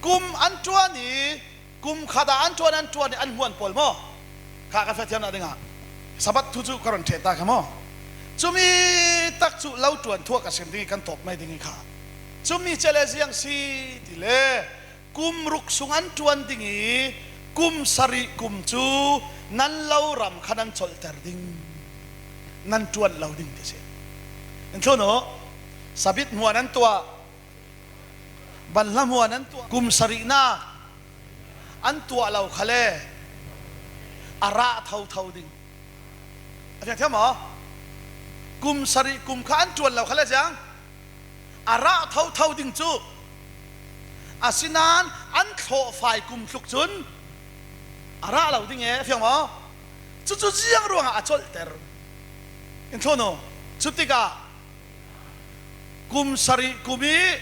Kum an ṭuan i, kum khat ah an ṭuan, an ṭuan i, an hmuan pawl maw? Kha kan fek thiamnak dingah Sabbath thu cu ka run ṭhen ta kha maw? Cumi tak cu lo ṭuan thu ah ka sim ding i kan tawp mai ding i kha. Cumi cia le ziang si ti le kum ruk sung an ṭuan ding i kum sarih kum cu nan lo ram kha nan colhter ding, nan ṭuan lo ding ti si. In thlun uh, sabit hmuan an tuah, banhla hmuan an tuah, kum sarihnak an tuah lo kha le a rah thotho ding. A fiang thiam maw? Kum sarih kum kha an ṭuan lo kha le ziang a rah thotho ding cu, asinain an thlawhfai kum tluk cun a rah lo ding e, a fiang maw? Cucu ziang ruangah a colhter. In thlun uh, cutikah kum sarih kum i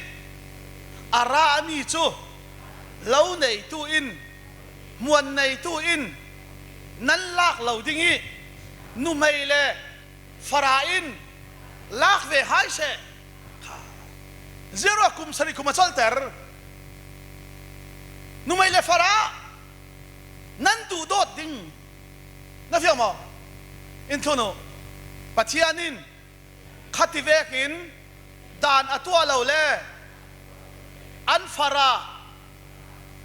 a rah a mi cu lo neitu in, hmuan neitu in nan lak lo ding i numei le fara in lak ve hai seh. Kha. Ziang ruangah kum sarih kum a colhter. Numei le fara nan duhdawt ding. Na fiang maw? In thlun uh, Pathian in khati vekin dan a tuah lo le an fara,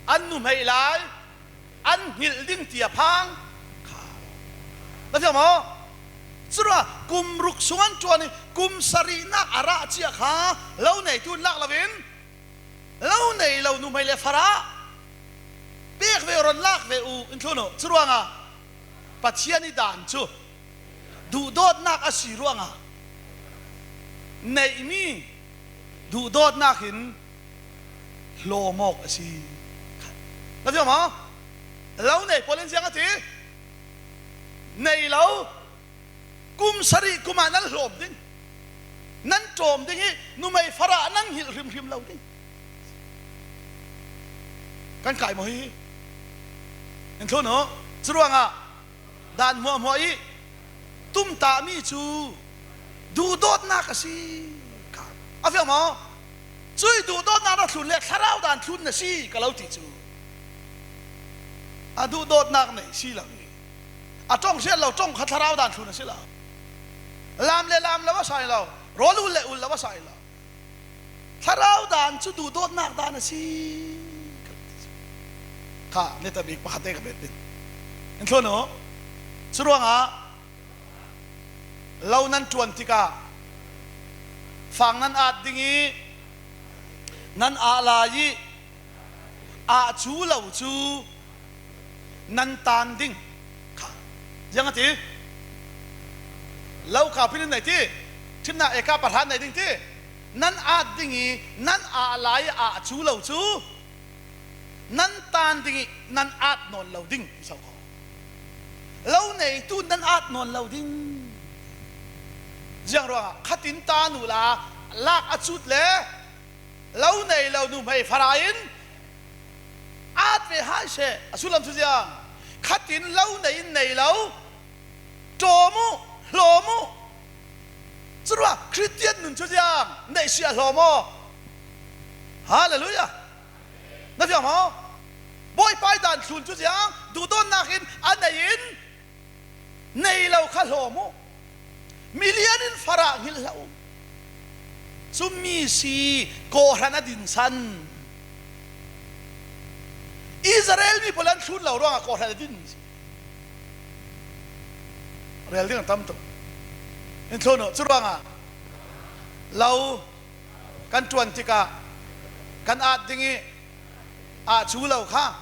an nuhmeih lai an hngilh ding ti a phang kha. Na fiang maw? Curuangah kum ruk sung an ṭuan hi, kum sarihnak a rah ciah kha lo neitu in lak loin lo nei lo nuhmei le fara pek ve uh, ron lak ve uh, in thlun uh. Curuangah Pathian i dan cu duhdawtnak a si ruangah neihmi duhdawtnak in hlawm awk a si. Na fiang maw? Lo nei pawl in ziang a ti? Nei lo. Kum sarih kum ah nan hlawm ding, nan ṭawm ding hi. Numei fara nan hngilh hrimhrim lo ding. Kan kai maw hi? In thlun uh. Curuangah dan hmuahhmuah i tumtahmi cu duhdawtnak a si. A fiang maw? Cuih duhdawtnak na thlun le thlarau dan thlun na si ka lo ti cu a duhdawtnak nei si lo hi. A ṭong hriat lo ṭong kha thlarau dan thlun a si lo. Lam le lam lo a sai lo, rawl ul le ul lo a sai lo. Thlarau dan cu duhdawtnak dan a si. Kha neta bik pakhat te ka bet ding. In thlun uh. Curuangah lo nan ṭuan tikah fang nan at ding i nan ah lai i ah cu lo cu nan tan ding kha. Ziang a ti? Lo kha pin in nei ti, ṭhimnak eka pahra nei ding ti. Nan at ding i nan ah lai ah cu lo cu nan tan ding i nan at nawn lo ding, ti so kho. Lo neitu nan at nawn lo ding. Ziang ruangah khatin tan uhla lak a cut le lo nei lo nuhmei fara in at ve hai seh. A sullam cu ziang? Khatin lo nei in nei lo ṭawm uh, hlawm uh. Curuah Khristian nun cu ziang? Neih si a hlawm aw. Halleluiah. Na fiang maw? Bawipa i dan thlun cu ziang? Duhdawtnak in a nei in nei lo kha hlawm uh. Milian in farah hngilh hlah uh. Cumi si kawhhran a dinsan. Israel mi pawl an thlun lo ruangah kawhhran a din. Rel ding a tam tuk. In thlun uh, curuangah lo kan ṭuan tikah kan at ding i ah cu lo kha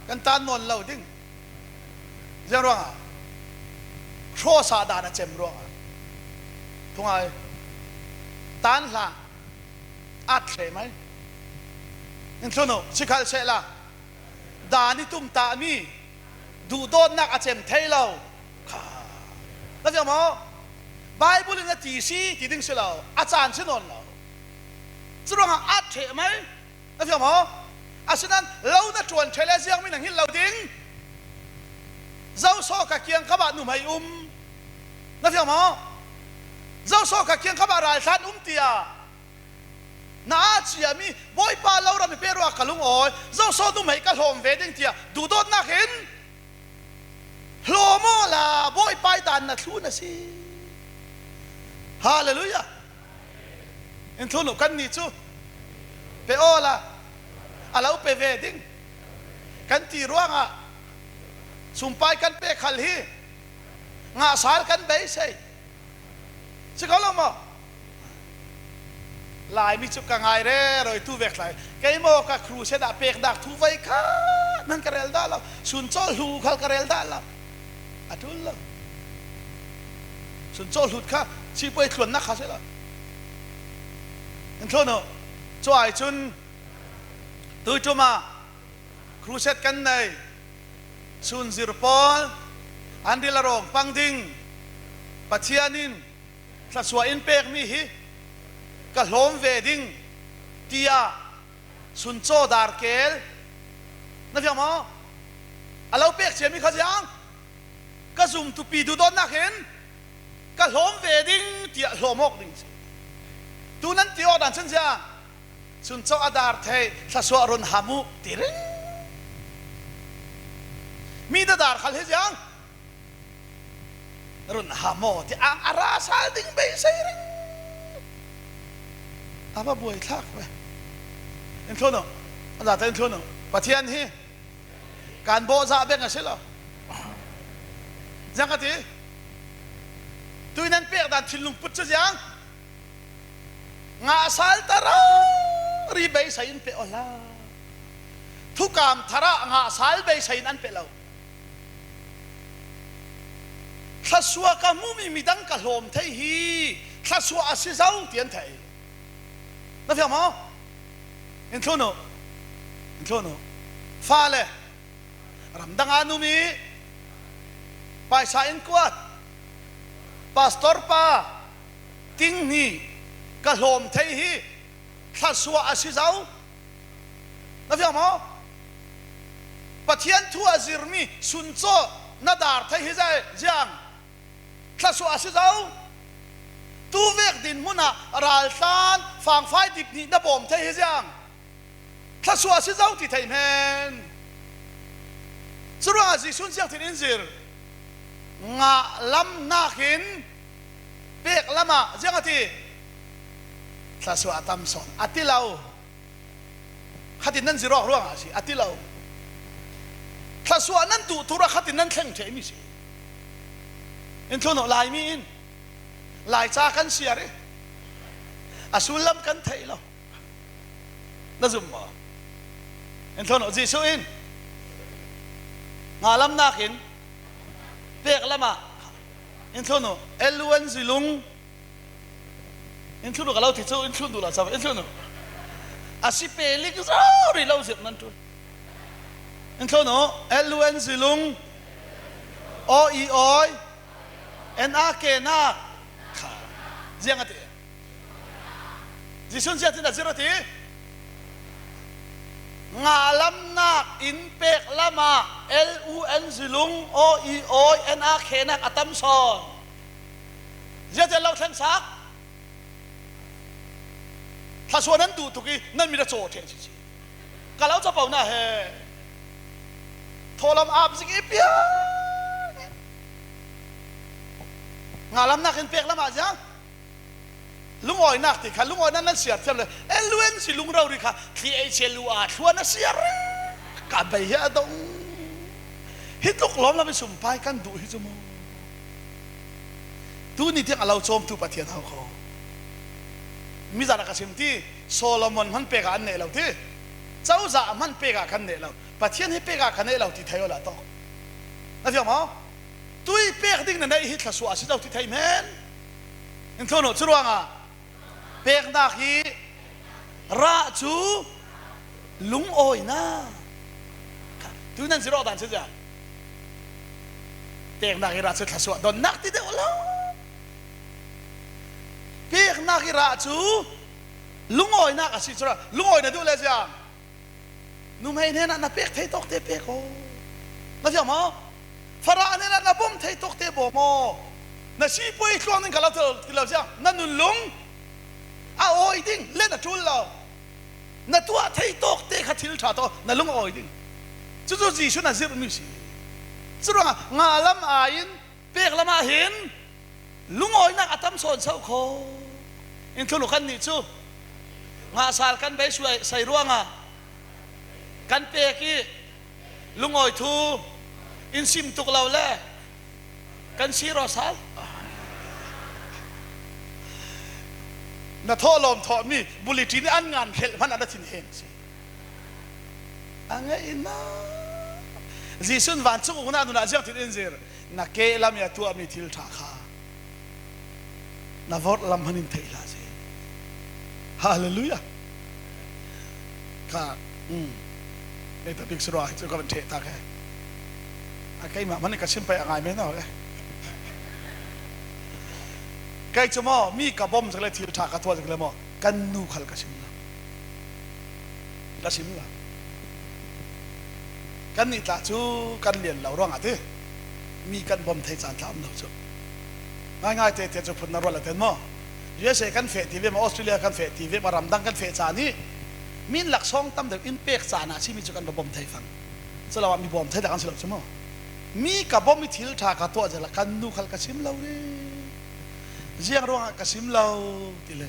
kan tan nawn lo ding. Ziang ruangah? Cross ah dan a cem ruangah. Thungai tan hlah, at ṭheh mai. In thlun uh, sikhalh sehla dan i tumtahmi duhdawtnak a cem thei lo kha. Na fiang maw? Bible in a ti si ti ding si lo, a caan si nawn lo. Curuangah at ṭheh mai. Na fiang maw? Asinan lo na ṭuan ṭheh le ziangmi na hngilh lo ding. Zosaw ka kiangkap ah nuhmei um. Na fiang maw? Zosaw ka kiangkap ah raltlan um tiah na at ciami Bawipa lo ram i peh ruah ka lungawi, Zosaw nuhmei ka hlawm ve ding tiah duhdawtnak in hlawm awla Bawipa i dan na thlun a si. Halleluiah. In thlun uh, kannih cu pe awla a lo pe ve ding kan ti ruangah sumpai kan pek khal hi. Ngahsal kan beisei. Si ko lo maw? Laimi cu ka ngai rero i tu vek tlai. Kei maw ka crusade ah pek dak thu vai kha nan ka rel dah lo. Sun caw hlu khal ka rel dah lo. A ṭul lo. Sun caw hlut kha sipuai tluannak kha si lo. In thlun uh. Cuai cun tuiṭum ah crusade kan nei. Sunzir pawl an ril a rawng pang ding. Pathian in thluasuah in pekmi hi ka hlawm ve ding tiah sun caw dar kel. Na fiang maw? A lo pek ciami kha ziang? Ka zumtupi duhdawtnak in ka hlawm ve ding tiah hlawm awk ding si. Tu nan ti awk dan cun ziang? Sun caw a dar thei, thluasuah run ham uh ti ring. Mi na dar khal hi ziang? Run ham aw ti ang a ra sal ding beisei ring. A va buai thlak ve. In thlun uh. A zate in thlun uh. Pathian hi kan bawhzah beng a si lo. Ziang ka ti. Tui nan pek dan thinlung put cu ziang. Ngahsal tarari beisei in peh aw hla. Thukam tharah ngahsal beisei in an peh lo. Thlasua ka hmu mi midang ka hlawm thei hi. Thlasua a si zo ti an thei. Na fiang maw? In thlun uh. In thlun uh. Fale. Ramdang a numi. Paisa in kuat. Pastor pa. Ting hni. Ka hlawm thei hi. Thlasua a si zo. Na fiang maw? Pathian thu a zirmi sun caw na dar thei hi zai ziang. Thlasua a si zo. Tuvek dinhmunah raltlan fangfai dip hnih na bawm thei hi ziang. Thlasua a si zo ti thei men. Curuangah Jesuh in ziangtin in zir. Ngah lam nakin pek lamah ziang a ti. Thlasua a tam sawn a ti lo. Khatin nan zir awk ruangah a si a ti lo. Thlasua nan tuh tura khatin nan thleng thei mi si. In thlun uh, Laimi in Laica kan siar i a sullam kan theih lo. Na zum maw? In thlun uh, Jesuh in ngah lam nakin pek lamah, in thlun uh, L U N zilung. In thlun uh ka lo ti cu, in thlun duh la cam, in thlun uh. A si pelik zo rih lo zirh nan ṭul. In thlun uh, L U N zilung, aw i awi, N A kenak. Kha. Ziang a ti. Jesuh in ziatin a zir a ti. Ngah lam nak in pek lamah L U N zilung, aw i awi, N A kenak a tam sawn. Ziatin lo thlengsak. Thlasua nan duh tuk i nan mit a caw thei ci ci. Ka lo capo na he. Thawhlawm ap zik i piang. Ngah lam nak in pek lamah ziang. Lungawinak ti kha, lungawinak nan siar thiam le, L U N zilung rori kha, T H L U a thluan a siar. Ka bei hi a dong. Hi tluk lawm lam i sumpai kan duh hi cu maw? Tuni tiang a lo cawmtu Pathian hau kho. Mizan a ka sim ti, Solomon hman pek ah an neh lo ti. Cozah hman pek ah kan neh lo. Pathian hi pek ah ka neh lo ti thei aw la tawh. Na fiang maw? Tui pek ding na neih hi thlasua a si zo ti thei men. In thlun uh, curuangah peknak hi rah cu lungawinak. Tui nan zir awk dan cu ziah. Peknak hi rah cu thlasua donnak ti deuh lo. Peknak hi rah cu lungawinak a si cu rah. Lungawi na duh le ziang. Numei hnenah na pek thei tawkte pek aw. Na fiang maw? Farah hnenah na bawm thei tawkte bawm aw. Na sipuai tluang ding ka lo ti lo ziang, na nunlung a awi ding le na ṭul lo. Na tuah thei tawkte kha thil ṭha tawh na lung a awi ding. Cucu Jesuh na zirhmi si. Curuangah ngah lam ai-in pek lamah hin lungawinak a tam sawn so kho. In thlun uh, kannih cu ngahsal kan bei suai, sai ruangah kan pek i lungawi thu in sim tuk lo le kan sir aw sal. Na thawhlawm thawhmi bulletin i an ngan khelh hmanh a na thin hen si. A ngeina Jesuh in vancung ukna nunah ziangtin in zir. Na kehlam i a tuahmi thil ṭha kha na vawrh lam hmanin theih hlah si. Halleluiah. Kha, um, ei tabik sura hi cu ka van ṭheh tak he. A keimah hmanin ka sim pai a ngai men aw le. Kei cu maw, mi ka bawm zik le thil ṭha ka tuah zik le maw, kan nu khal ka sim lo. Ka sim lo. Kannih tla cu kan lian lo ruangah ti mi kan bawm thei caan tla um lo cu. Ngaingai tete cu phun na ruat lo ten maw? U S A kan feh ti ve maw, Australia kan feh ti ve maw, ramdang kan feh caan hi. Min laksawng tam deuh in pek caan ah si mi cu kan va bawm thei fang. Cu lo ah mi bawm thei dah kan si lo cu maw? Mi ka bawm i thil ṭha ka tuah zel ah kan nu khal ka sim lo le. Ziang ruangah ka sim lo ti le.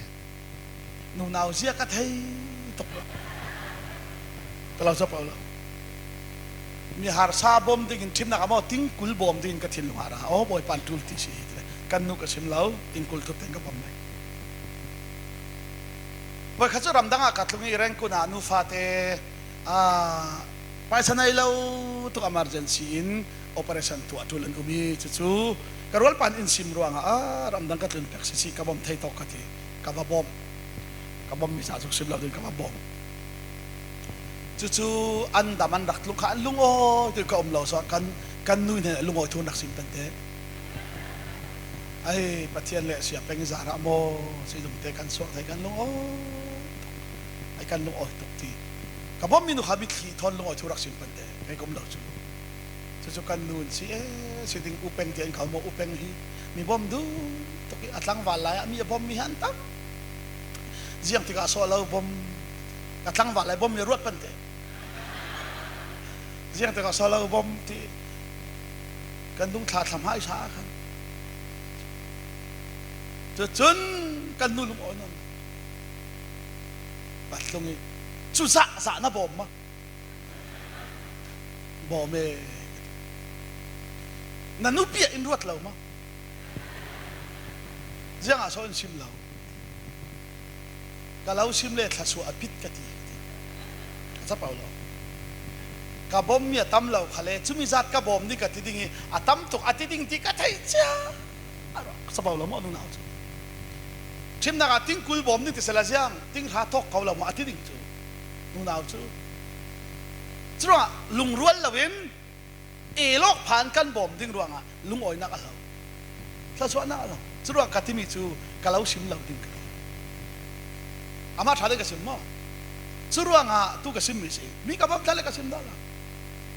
Nunau zia ka thei tuk lo. Ka lo zaw pah uh lo. Mi harsa bawm dingin thimnak ah maw, tingkul bawm dingin ka thinlung ah ra. Aw, Bawipa in tul ti si hi ti le. Kan nu ka sim lo, tingkul thut teng ka bawm mai. Voi khat cu ramdang ah ka tlung i Rangoon ah nufate, aa, paisa nei lo tuk emergency in operation tuah tul an um i cucu ka rualpa in sim ruangah, aa, ramdang ka tlun pek sisi ka bawm thei tawk ka ti. Ka va bawm. Ka bawm mi sa cu sim lo ding ka va bawm. Cucu an dam an rak tlung kha an lungawi tu ka um lo suak kan, kan nu in lungawi thu an rak sim pente. Ai, Pathian le sia peng zarah maw, si lungte kan suak thei kan lungawi tuk. Ai, kan lungawi tuk ti. Ka bawm mi nu kha mitthli thawn lungawi thu rak sim pente. Kei ka um lo cu. Cucu kan nu in si e, si ding upeng tiah in kau maw, upeng hi mi bawm duh tuk i a tlangval lai ah mi a bawm mi hi an tam. Ziang tikah sawh lo bawm, a tlangval lai bawm mi a ruat pente. Ziang tikah sawh lo bawm ti kan dungthla thlam hai sa khan. Cucun kan nu lungawi nawn. Patlung i cu zahzah na bawm ma. Bawm e. Na nupi ah in ruat lo ma. Ziangah saw in sim lo. Ka lo sim le thlasuah a pit ka ti. Ka capo lo. Ka bawm mi a tam lo kha le, cumi zat ka bawm ding ka ti ding i, a tam tuk a ti ding ti ka thei cia. A ruah ka capo lo maw nunau cu. Thimnak ah tingkul bawm ding ti sela ziang, ting hra tawk ko lo maw a ti ding cu. Nunau cu. Curuangah lungrual loin, elawk phan kan bawm ding ruangah lungawinak a lo, thlasuahnak a lo. Curuang ka timi cu ka lo sim lo ding ka ti. Amah ṭha ding ka sim maw? Curuangah tu ka simmi si. Mi ka bawm tla le ka sim dah lo.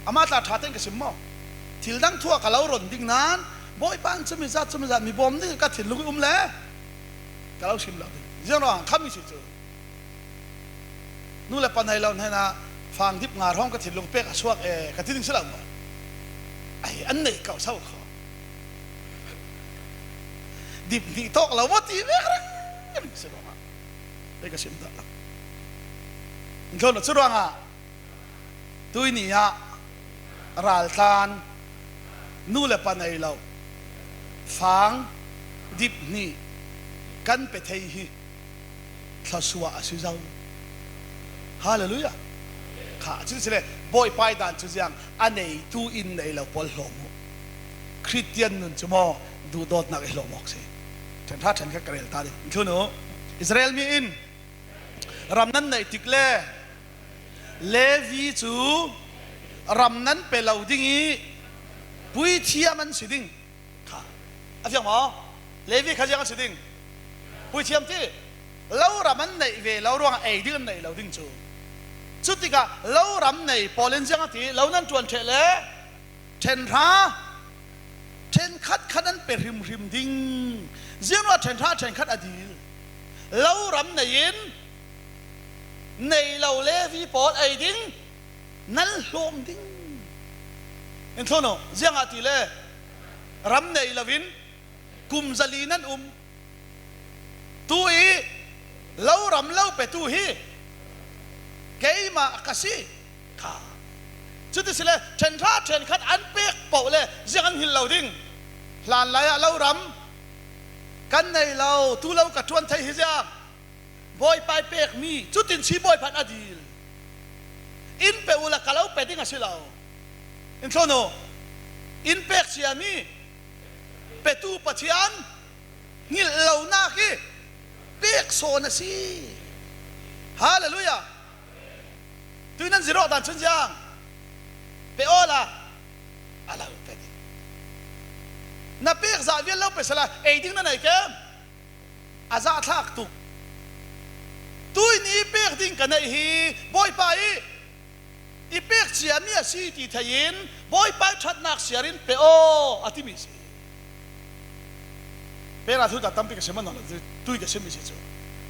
Amah tla ṭha tein ka sim maw? Thil dang thu ah ka lo ron ding nan, Bawipa in cumi zat, cumi zat mi bawm ding ka thinlung i um le ka lo sim lo ding. Ziang ruangah khami si cu. Nu le pa nei lo hnenah fang dip nga hrawng ka thinlung pek a suak e, ka ti ding si lo maw? Ai, an nei ko so kho. Dip hnih tawk lo maw ti vek reng si lo mah. Ei ka sim dah lo. Inthawh na cu ruangah tui ni ah raltlan nu le pa nei lo fang dip hnih kan pe thei hi. Thluasuah a si zo. Halleluiah. Kha, a cin si le, Bawipa i dan cu ziang, a neitu in nei lo pawl hlawm uh. Khristian nun cu maw, duhdawtnak i hlawm awk si. Ṭhen hra ṭhen khat ka rel ta ding. Thlun uh, Israel mi in ram nan neih tik le Levi cu ram nan pe lo ding i puithiam an si ding. Kha. A fiang maw? Levi kha ziang a si ding. Puithiam ti. Lo ram an neih ve lo ruangah ei ding an neih lo ding cu. Cutikah lo ram nei pawl in ziang a ti, lo nan ṭuan ṭheh le ṭhen hra ṭhen khat khan an pe hrimhrim ding. Ziang ruah ṭhen hra ṭhen khat a dil. Lo ram nei in nei lo Levi pawl ei ding nan hlawm ding. In thlun uh, ziangahtile ram nei loin kum zali nan um. Tu i lo ram lo petu hi keimah ka si. Kha. Cuti sile ṭhen hra ṭhen khat an pek poh le ziang an hilh lo ding. Hlan lai-ah lo ram kan nei lo, tu lo ka ṭuan thei hi ziang. Bawipa i pekmi, cutin si Bawipa in a dil. In pe uhla ka lo pe ding a si lo. In thlun uh, in pek ciami petu Pathian ngilh lonak i pek sawn a si. Halleluiah. Tui nan zirh awk dan cun ziang, pe awla a lo pe ding. Na pek zah vial lo pe sela ei ding na nei kem? A zahthlak tuk. Tui ni i pek ding ka neih hi, Bawipa i i pek ciami a si ti thei-in Bawipa i ṭhatnak siar in pe aw a timi si. Pera thu ta tampi ka sim a nawn lo, tui ka simmi si cu.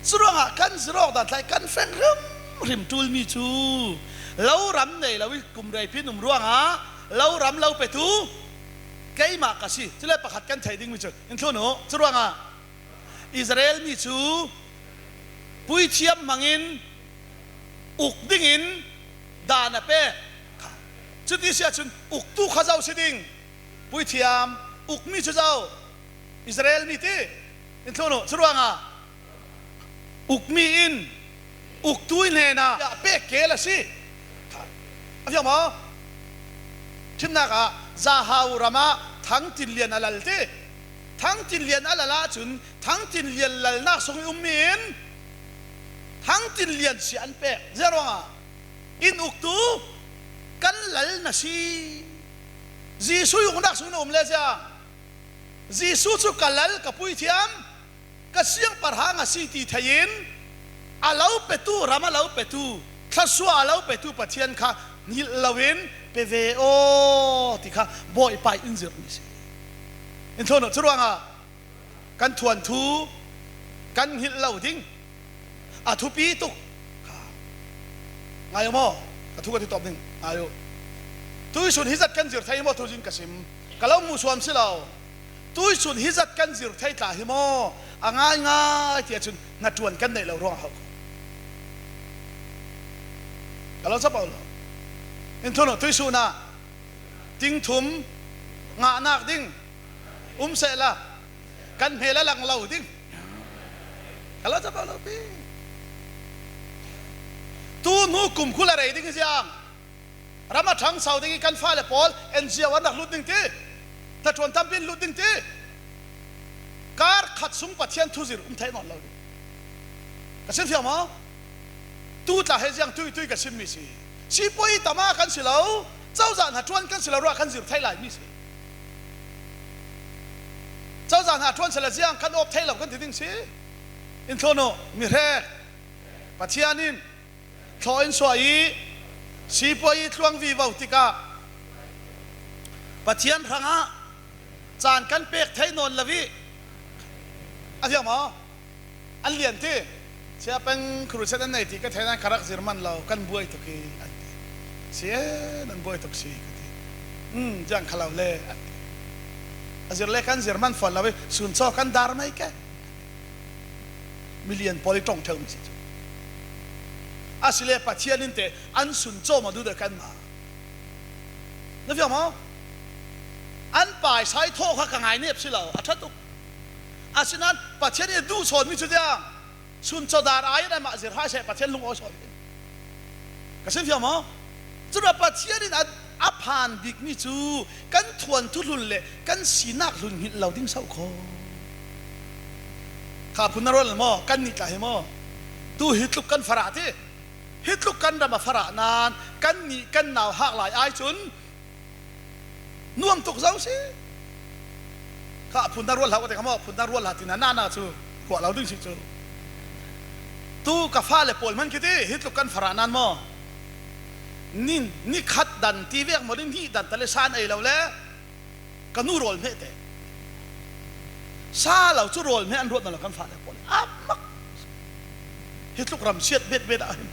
Curuangah kan zirh awk dan tlai kan feng hrimhrim ṭulmi cu lo ram nei lo i kum reipi in um ruangah lo ram lo petu keimah ka si. Cule pakhat kan thei dingmi cu in thlun uh. Curuangah Israel mi cu Puithiam hmangin uk dingin dan a pek. Cuti sia cun uktu kha zo si ding. Puithiam, ukmi cu zo. Israel mi ti in thlun uh. Curuangah ukmi in uktu in hnenah a pek keel a si. A fiang maw? Thimnak ah Zahau ramah thangtin lian a lal ti. Thangtin lian a lal ahcun thangtin lian lalnak sung i ummi in thangtin lian sia an pek. Ziaruangah in uktu kan lal na si. Jesuh i uknak sung in a um le ziang. Jesuh cu ka lal, ka puithiam, ka siangpahrang a si ti thei in a lo petu, ram a lo petu, thluasuah a lo petu Pathian kha hngilh loin pe ve aw ti kha Bawipa in zirhmi si. In thlun uh. Curuangah kan thuanthu kan hngilh lo ding a thupi tuk. Ngai uh maw? Ka thu ka ti tawp ding. Ngai uh. Tuihsun hizat kan zir thei hi maw? Tuzin ka sim. Ka lo muhsuam si lo. Tuihsun hizat kan zir thei tla hi maw? A ngaingai ti ahcun hnaṭuan kan neih lo ruangah hau. Ka lo capo lo. In thlun uh. Tuihsun ah tingthum ngahnak ding um sehla kan hmel a lang lo ding. Ka lo capo lo pi. Tu hnu kumkhua a rei ding hi ziang. Ram a ṭhangso ding i kan fale pawl N G O an rak lut ding ti. Hnaṭuan tampi in lut ding ti. Kar khat sung Pathian thuzir um thei nawn lo ding. Ka simfiang maw? Tu tla he ziang tuitui ka simmi si. Sipuai i tam a kan si lo. Cozah hnaṭuan kan si lo ruah kan zir thei lai mi si. Cozah hnaṭuan si lo ziang kan awp thei lo kan ti ding si. In thlun uh. Mi hrek Pathian in thlawh in suah i sipuai i tluang vivo tikah Pathian hrangah caan kan pek thei nawn lo i a fiang maw? An lian ti. Sia peng crusade an nei ti ka thei nan ka rak zir man lo, kan buai tuk i an ti. Si e, nan buai tuk si ka ti. Um, ziang kha lo le an ti. A zir le kan zir man fawn lo i sun caw kan dar mai ke. Milian pawl i ṭong theu mi si cu. Asile Pathian in te an sun cawm a duh deuh kanmah. Na fiang maw? An paisa i thawh kha ka ngai nep si lo, a ṭha tuk. Asinain Pathian i duh sawn mi cu tiang sun cawdar ai in amah zir hai seh, Pathian lungawi sawn hi. Ka simfiang maw? Cun a Pathian in a, a phan bikmi cu kan thuanthu hlun le kan sinak hlun hngilh lo ding so kho. Kha phun na rual maw? Kan nih tla hi maw? Tu hi tluk kan farah ti. Hi tluk kan ram a farah nan kan nih kan nau hak lai ai cun nuam tuk zo si. Kha phun na rual hlah ka ti kha maw? Phun na rual hlah ti na nana cu ruah lo ding si cu. Tu ka fale pawl hman khit hi, hi tluk kan farah nan maw? Nin, ni khat dan ti vek maw, ni hnih dan ta le san ei lo le. Ka nu rawl hmeh te. Sa lo cu rawl hmeh an ruat na lo kan fale pawl. A mak. Hi tluk ram siat betbet ah hin.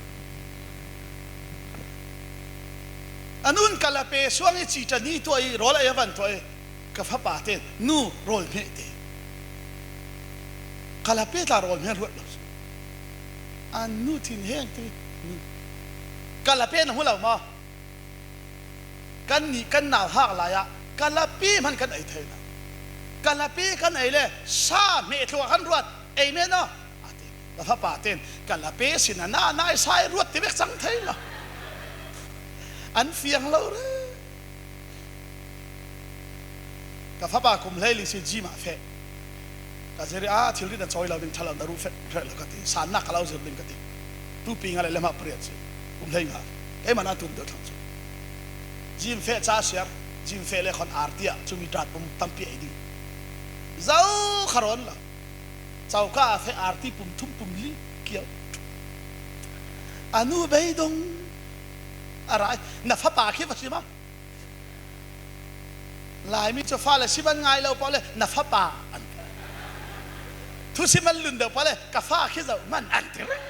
A nun ka lape suang i cita ni tuah i rawl a van tuah i ka fapa ten, nu rawl hmeh te. Ka lape tla rawl hmeh an ruat lo. A nu thin heng te. Ka lape na hmu lo maw? Kan nih kan nau hak lai ah ka lapi hman kan ei thei lo. Ka lapi kan ei le sa hmeh thluk a kan ruat, ei men aw a ti. Ka fapa ten ka lapi sin a na nai sa i ruat ti bek cang thei lo. An fiang lo re. Ka fapa kum hlei li si gym ah feh. Ka zir i a thil rit a cawi lo ding ṭha lo na ruh feh hreh lo ka ti. Sannak ka lo zir ding ka ti. Tupi nga le lemah pariat si. Kum hlei nga. Keimah na tum deuh thlang cu. Gym feh ca siar. Gym feh le khon arti ah cumi ṭat pum tampi ei ding. Zo kha rawn lo. Cauka a feh arti pum thum pum li kiau. A nu beidong a rai. Na fapa khi va si maw? Laimi cu fale sim an ngai lo pah le na fapa an ti. Thusim an lun deuh pah le ka fa khi zoh man an ti rih.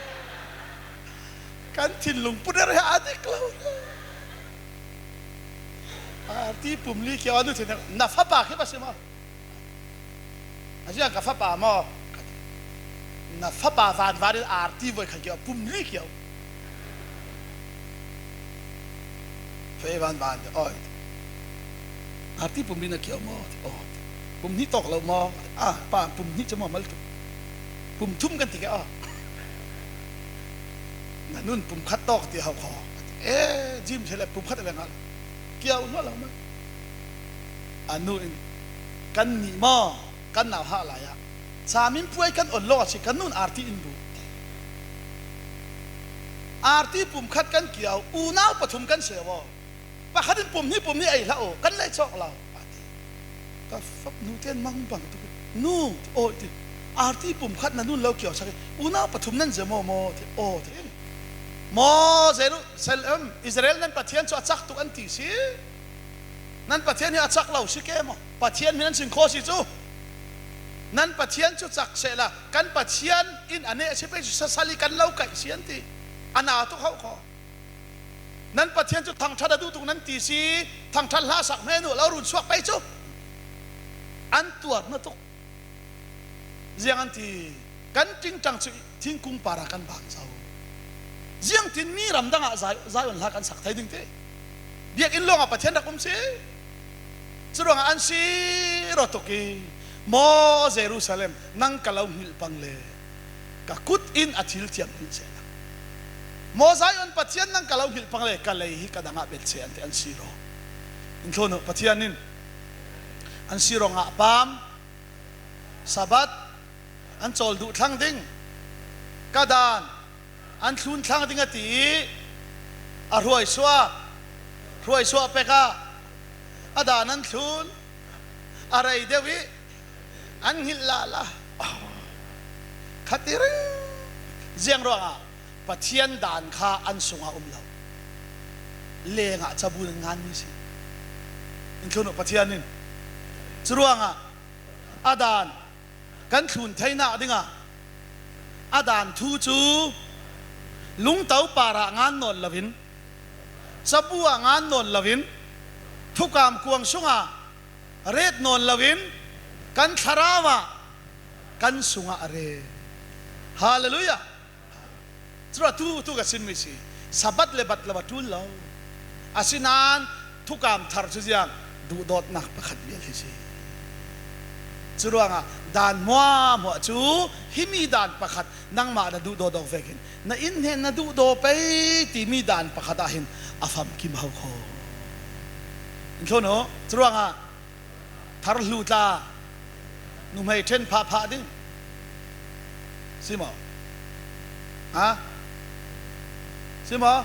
Kan thinlung puder he a dik lo. Arti pum li kiau a nu thin na fapa khi va si maw? A ziang ka fapa maw? Ka ti. Na fapa vanvan in arti voi khat kiau, pum li kiau. Fei vanvan de, oi. Arti pum li na kiau maw? Oi. Pum hnih tawk lo maw? Ah, pa, pum hnih ci maw, mal tuk. Pum thum kan ti kei, ah. Na nun pum khat tawk ti hau khaw. Eh, gym se le pum khat a veng hal. Kiau nuah lo maw? A nu in, kan nih maw? Kan nau hah lai-ah, camin puai kan on lo a ci, kan nun arti in buh. Arti pum khat kan kiau, unau pathum kan seu aw. Pakhat in pum hnih, pum hnih ei hlah aw, kan lei cawk lo, a ti. Ka fap nute in mang bang tuk. Nu, aw, ti. Arti pum khat na nun lo kiau sak hi. Unau pathum nan zem aw maw, ti. Aw, ti. Maw, Jerusalem, Israel nan Pathian cu a cak tuk an ti si. Nan Pathian hi a cak lo si ke maw? Pathian min an sin khaw si cu. Nan Pathian cu cak sehla, kan Pathian in a neh si pei cu sasal i kan lo kaih si an ti. A nau tuk hauh khaw. Nan Pathian cu thangṭhat a duh tuk nan ti si, thangṭhat hla sak hme nuh lo run suak pei cu. An tuar na tuk. Ziang an ti, kan ṭingṭang cu thingkung parah kan bang zo. Ziangtin mi ramdangah Zai-, Zion hla kan sak thei ding ti. Biakinn lawngah Pathian rak um si. Curuangah an siraw tuk i, maw Jerusalem, nang ka lo hngilh pang le ka kut in a thil thiam hngilh sehla. Maw Zion Pathian, nang ka lo hngilh pang le ka lei hi ka dangah belh seh an ti, an siraw. In thlawn uh, Pathian in an siraw ngah pam. Sabbath an cawl duh thlang ding, ka dan an thlun thlang ding a ti i, a hruaisuah, hruaisuah pekah a dan an thlun, a rei deuh i an hngilh lala. Khat i ring. Ziang ruangah Pathian dan kha an sungah um lo. Lengah cabu nan ngan mi si. In thlun uh, Pathian in curuangah a dan kan thlun theinak dingah a dan thu cu lungto parah ngan nawn loin, cabu ah ngan nawn loin, thukam kuang sungah ret nawn loin, kan thlarau ah, kan sungah a ret. Halleluiah. Curuangah tu, tu ka sinmi si. Sabbath le bat lo a ṭul lo. Asinain thukam thar cu ziang duhdawtnak pakhat vial hi si. Curuangah dan hmuahhmuah cu himi dan pakhat nangmah na duhdawt awk vekin na inn hnen na duhdaw pei timi dan pakhat ah hin a famkim hau khaw. In thlawn aw, curuangah tharhlu tla nuhmei ṭhen phahphah ding. Si maw? Ha? Si maw?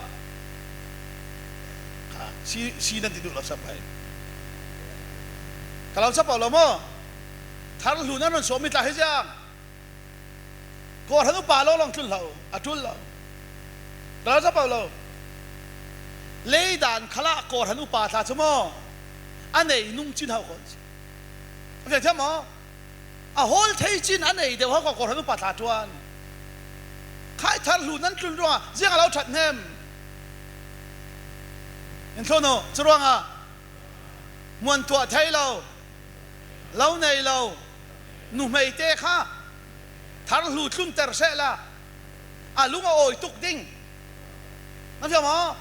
Ka, si, si nan ti duh lo sa pai. Ka lo sa pau lo maw? Tharhlu nan hon sawm mi tla hi ziang. Kawhhran upa lawng lawng tlun hlah uh, a ṭul lo. Ka lo sa pau lo. Leidan khalah kawhhran upa tla cu maw, a nei nung cin hau khaw si. A fiang thiam maw? A hawl thei cin a nei deuh hau khaw kawhhran upa tla ṭuan. Khai tharhlu nan tlun ruangah ziang a lo ṭhat hnem? In thlawn aw, curuangah hmuantuah thei lo, lo nei lo nuhmeite kha tharhlu tlunter sehla a lung a awi tuk ding. Na fiam aw?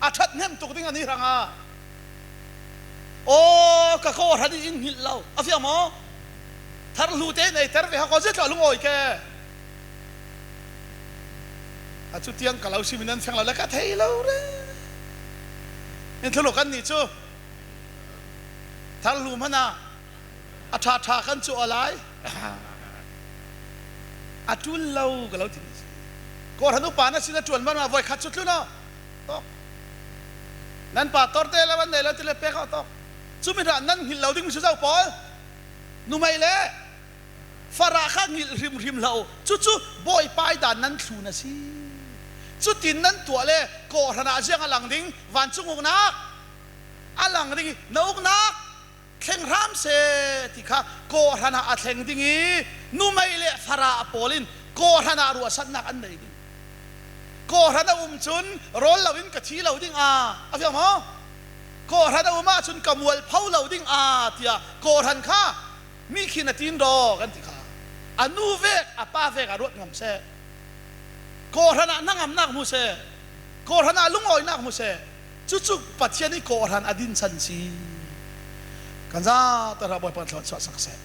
A ṭhat hnem tuk ding a ni hrangah. Aw, ka kawhhran in in hngilh lo. A fiam aw? Tharhlute in eiter ve hak aw, zia tlawh a lung awi ke. A cu tiang ka lo simin an fiang lo le ka thei lo re. In thlawn aw, kannih cu tharhlu hmanah a ṭhaṭha kan cuh aw lai. A ṭul lo ka lo ti. Kawhhran upa na sin a ṭuan banah voikhat cu tlun aw. Tawk. Nan pastorte lo an nei lo ti le pek aw tawk. Cumi hrah nan hngilh lo ding mi cu zo pawl. Numei le Farah kha hngilh hrimhrim hlah uh. Cucu Bawipa ih dan nan thlun a si. Cutin nan tuah le kawhhran ah ziang a lang ding, vancung uknak a lang ding i na uknak thleng hram seh ti kha kawhhran ah a thleng ding i numei le Farah pawl in kawhhran ah ruahsannak an nei ding. Kawhhran a um cun rawl loin ka thi lo ding a, a fiang maw? Kawhhran a um ahcun ka mualpho lo ding a, tiah kawhhran kha mi khin a tindaw kan ti kha. A nu vek a pa vek a ruat ngam seh. Kawhhran ah na ngamnak mu seh. Kawhhran ah lungawinak mu seh. Cucu Pathian i kawhhran a dinsan si. Kan zate hra Bawipa in thlawsuahsak seh.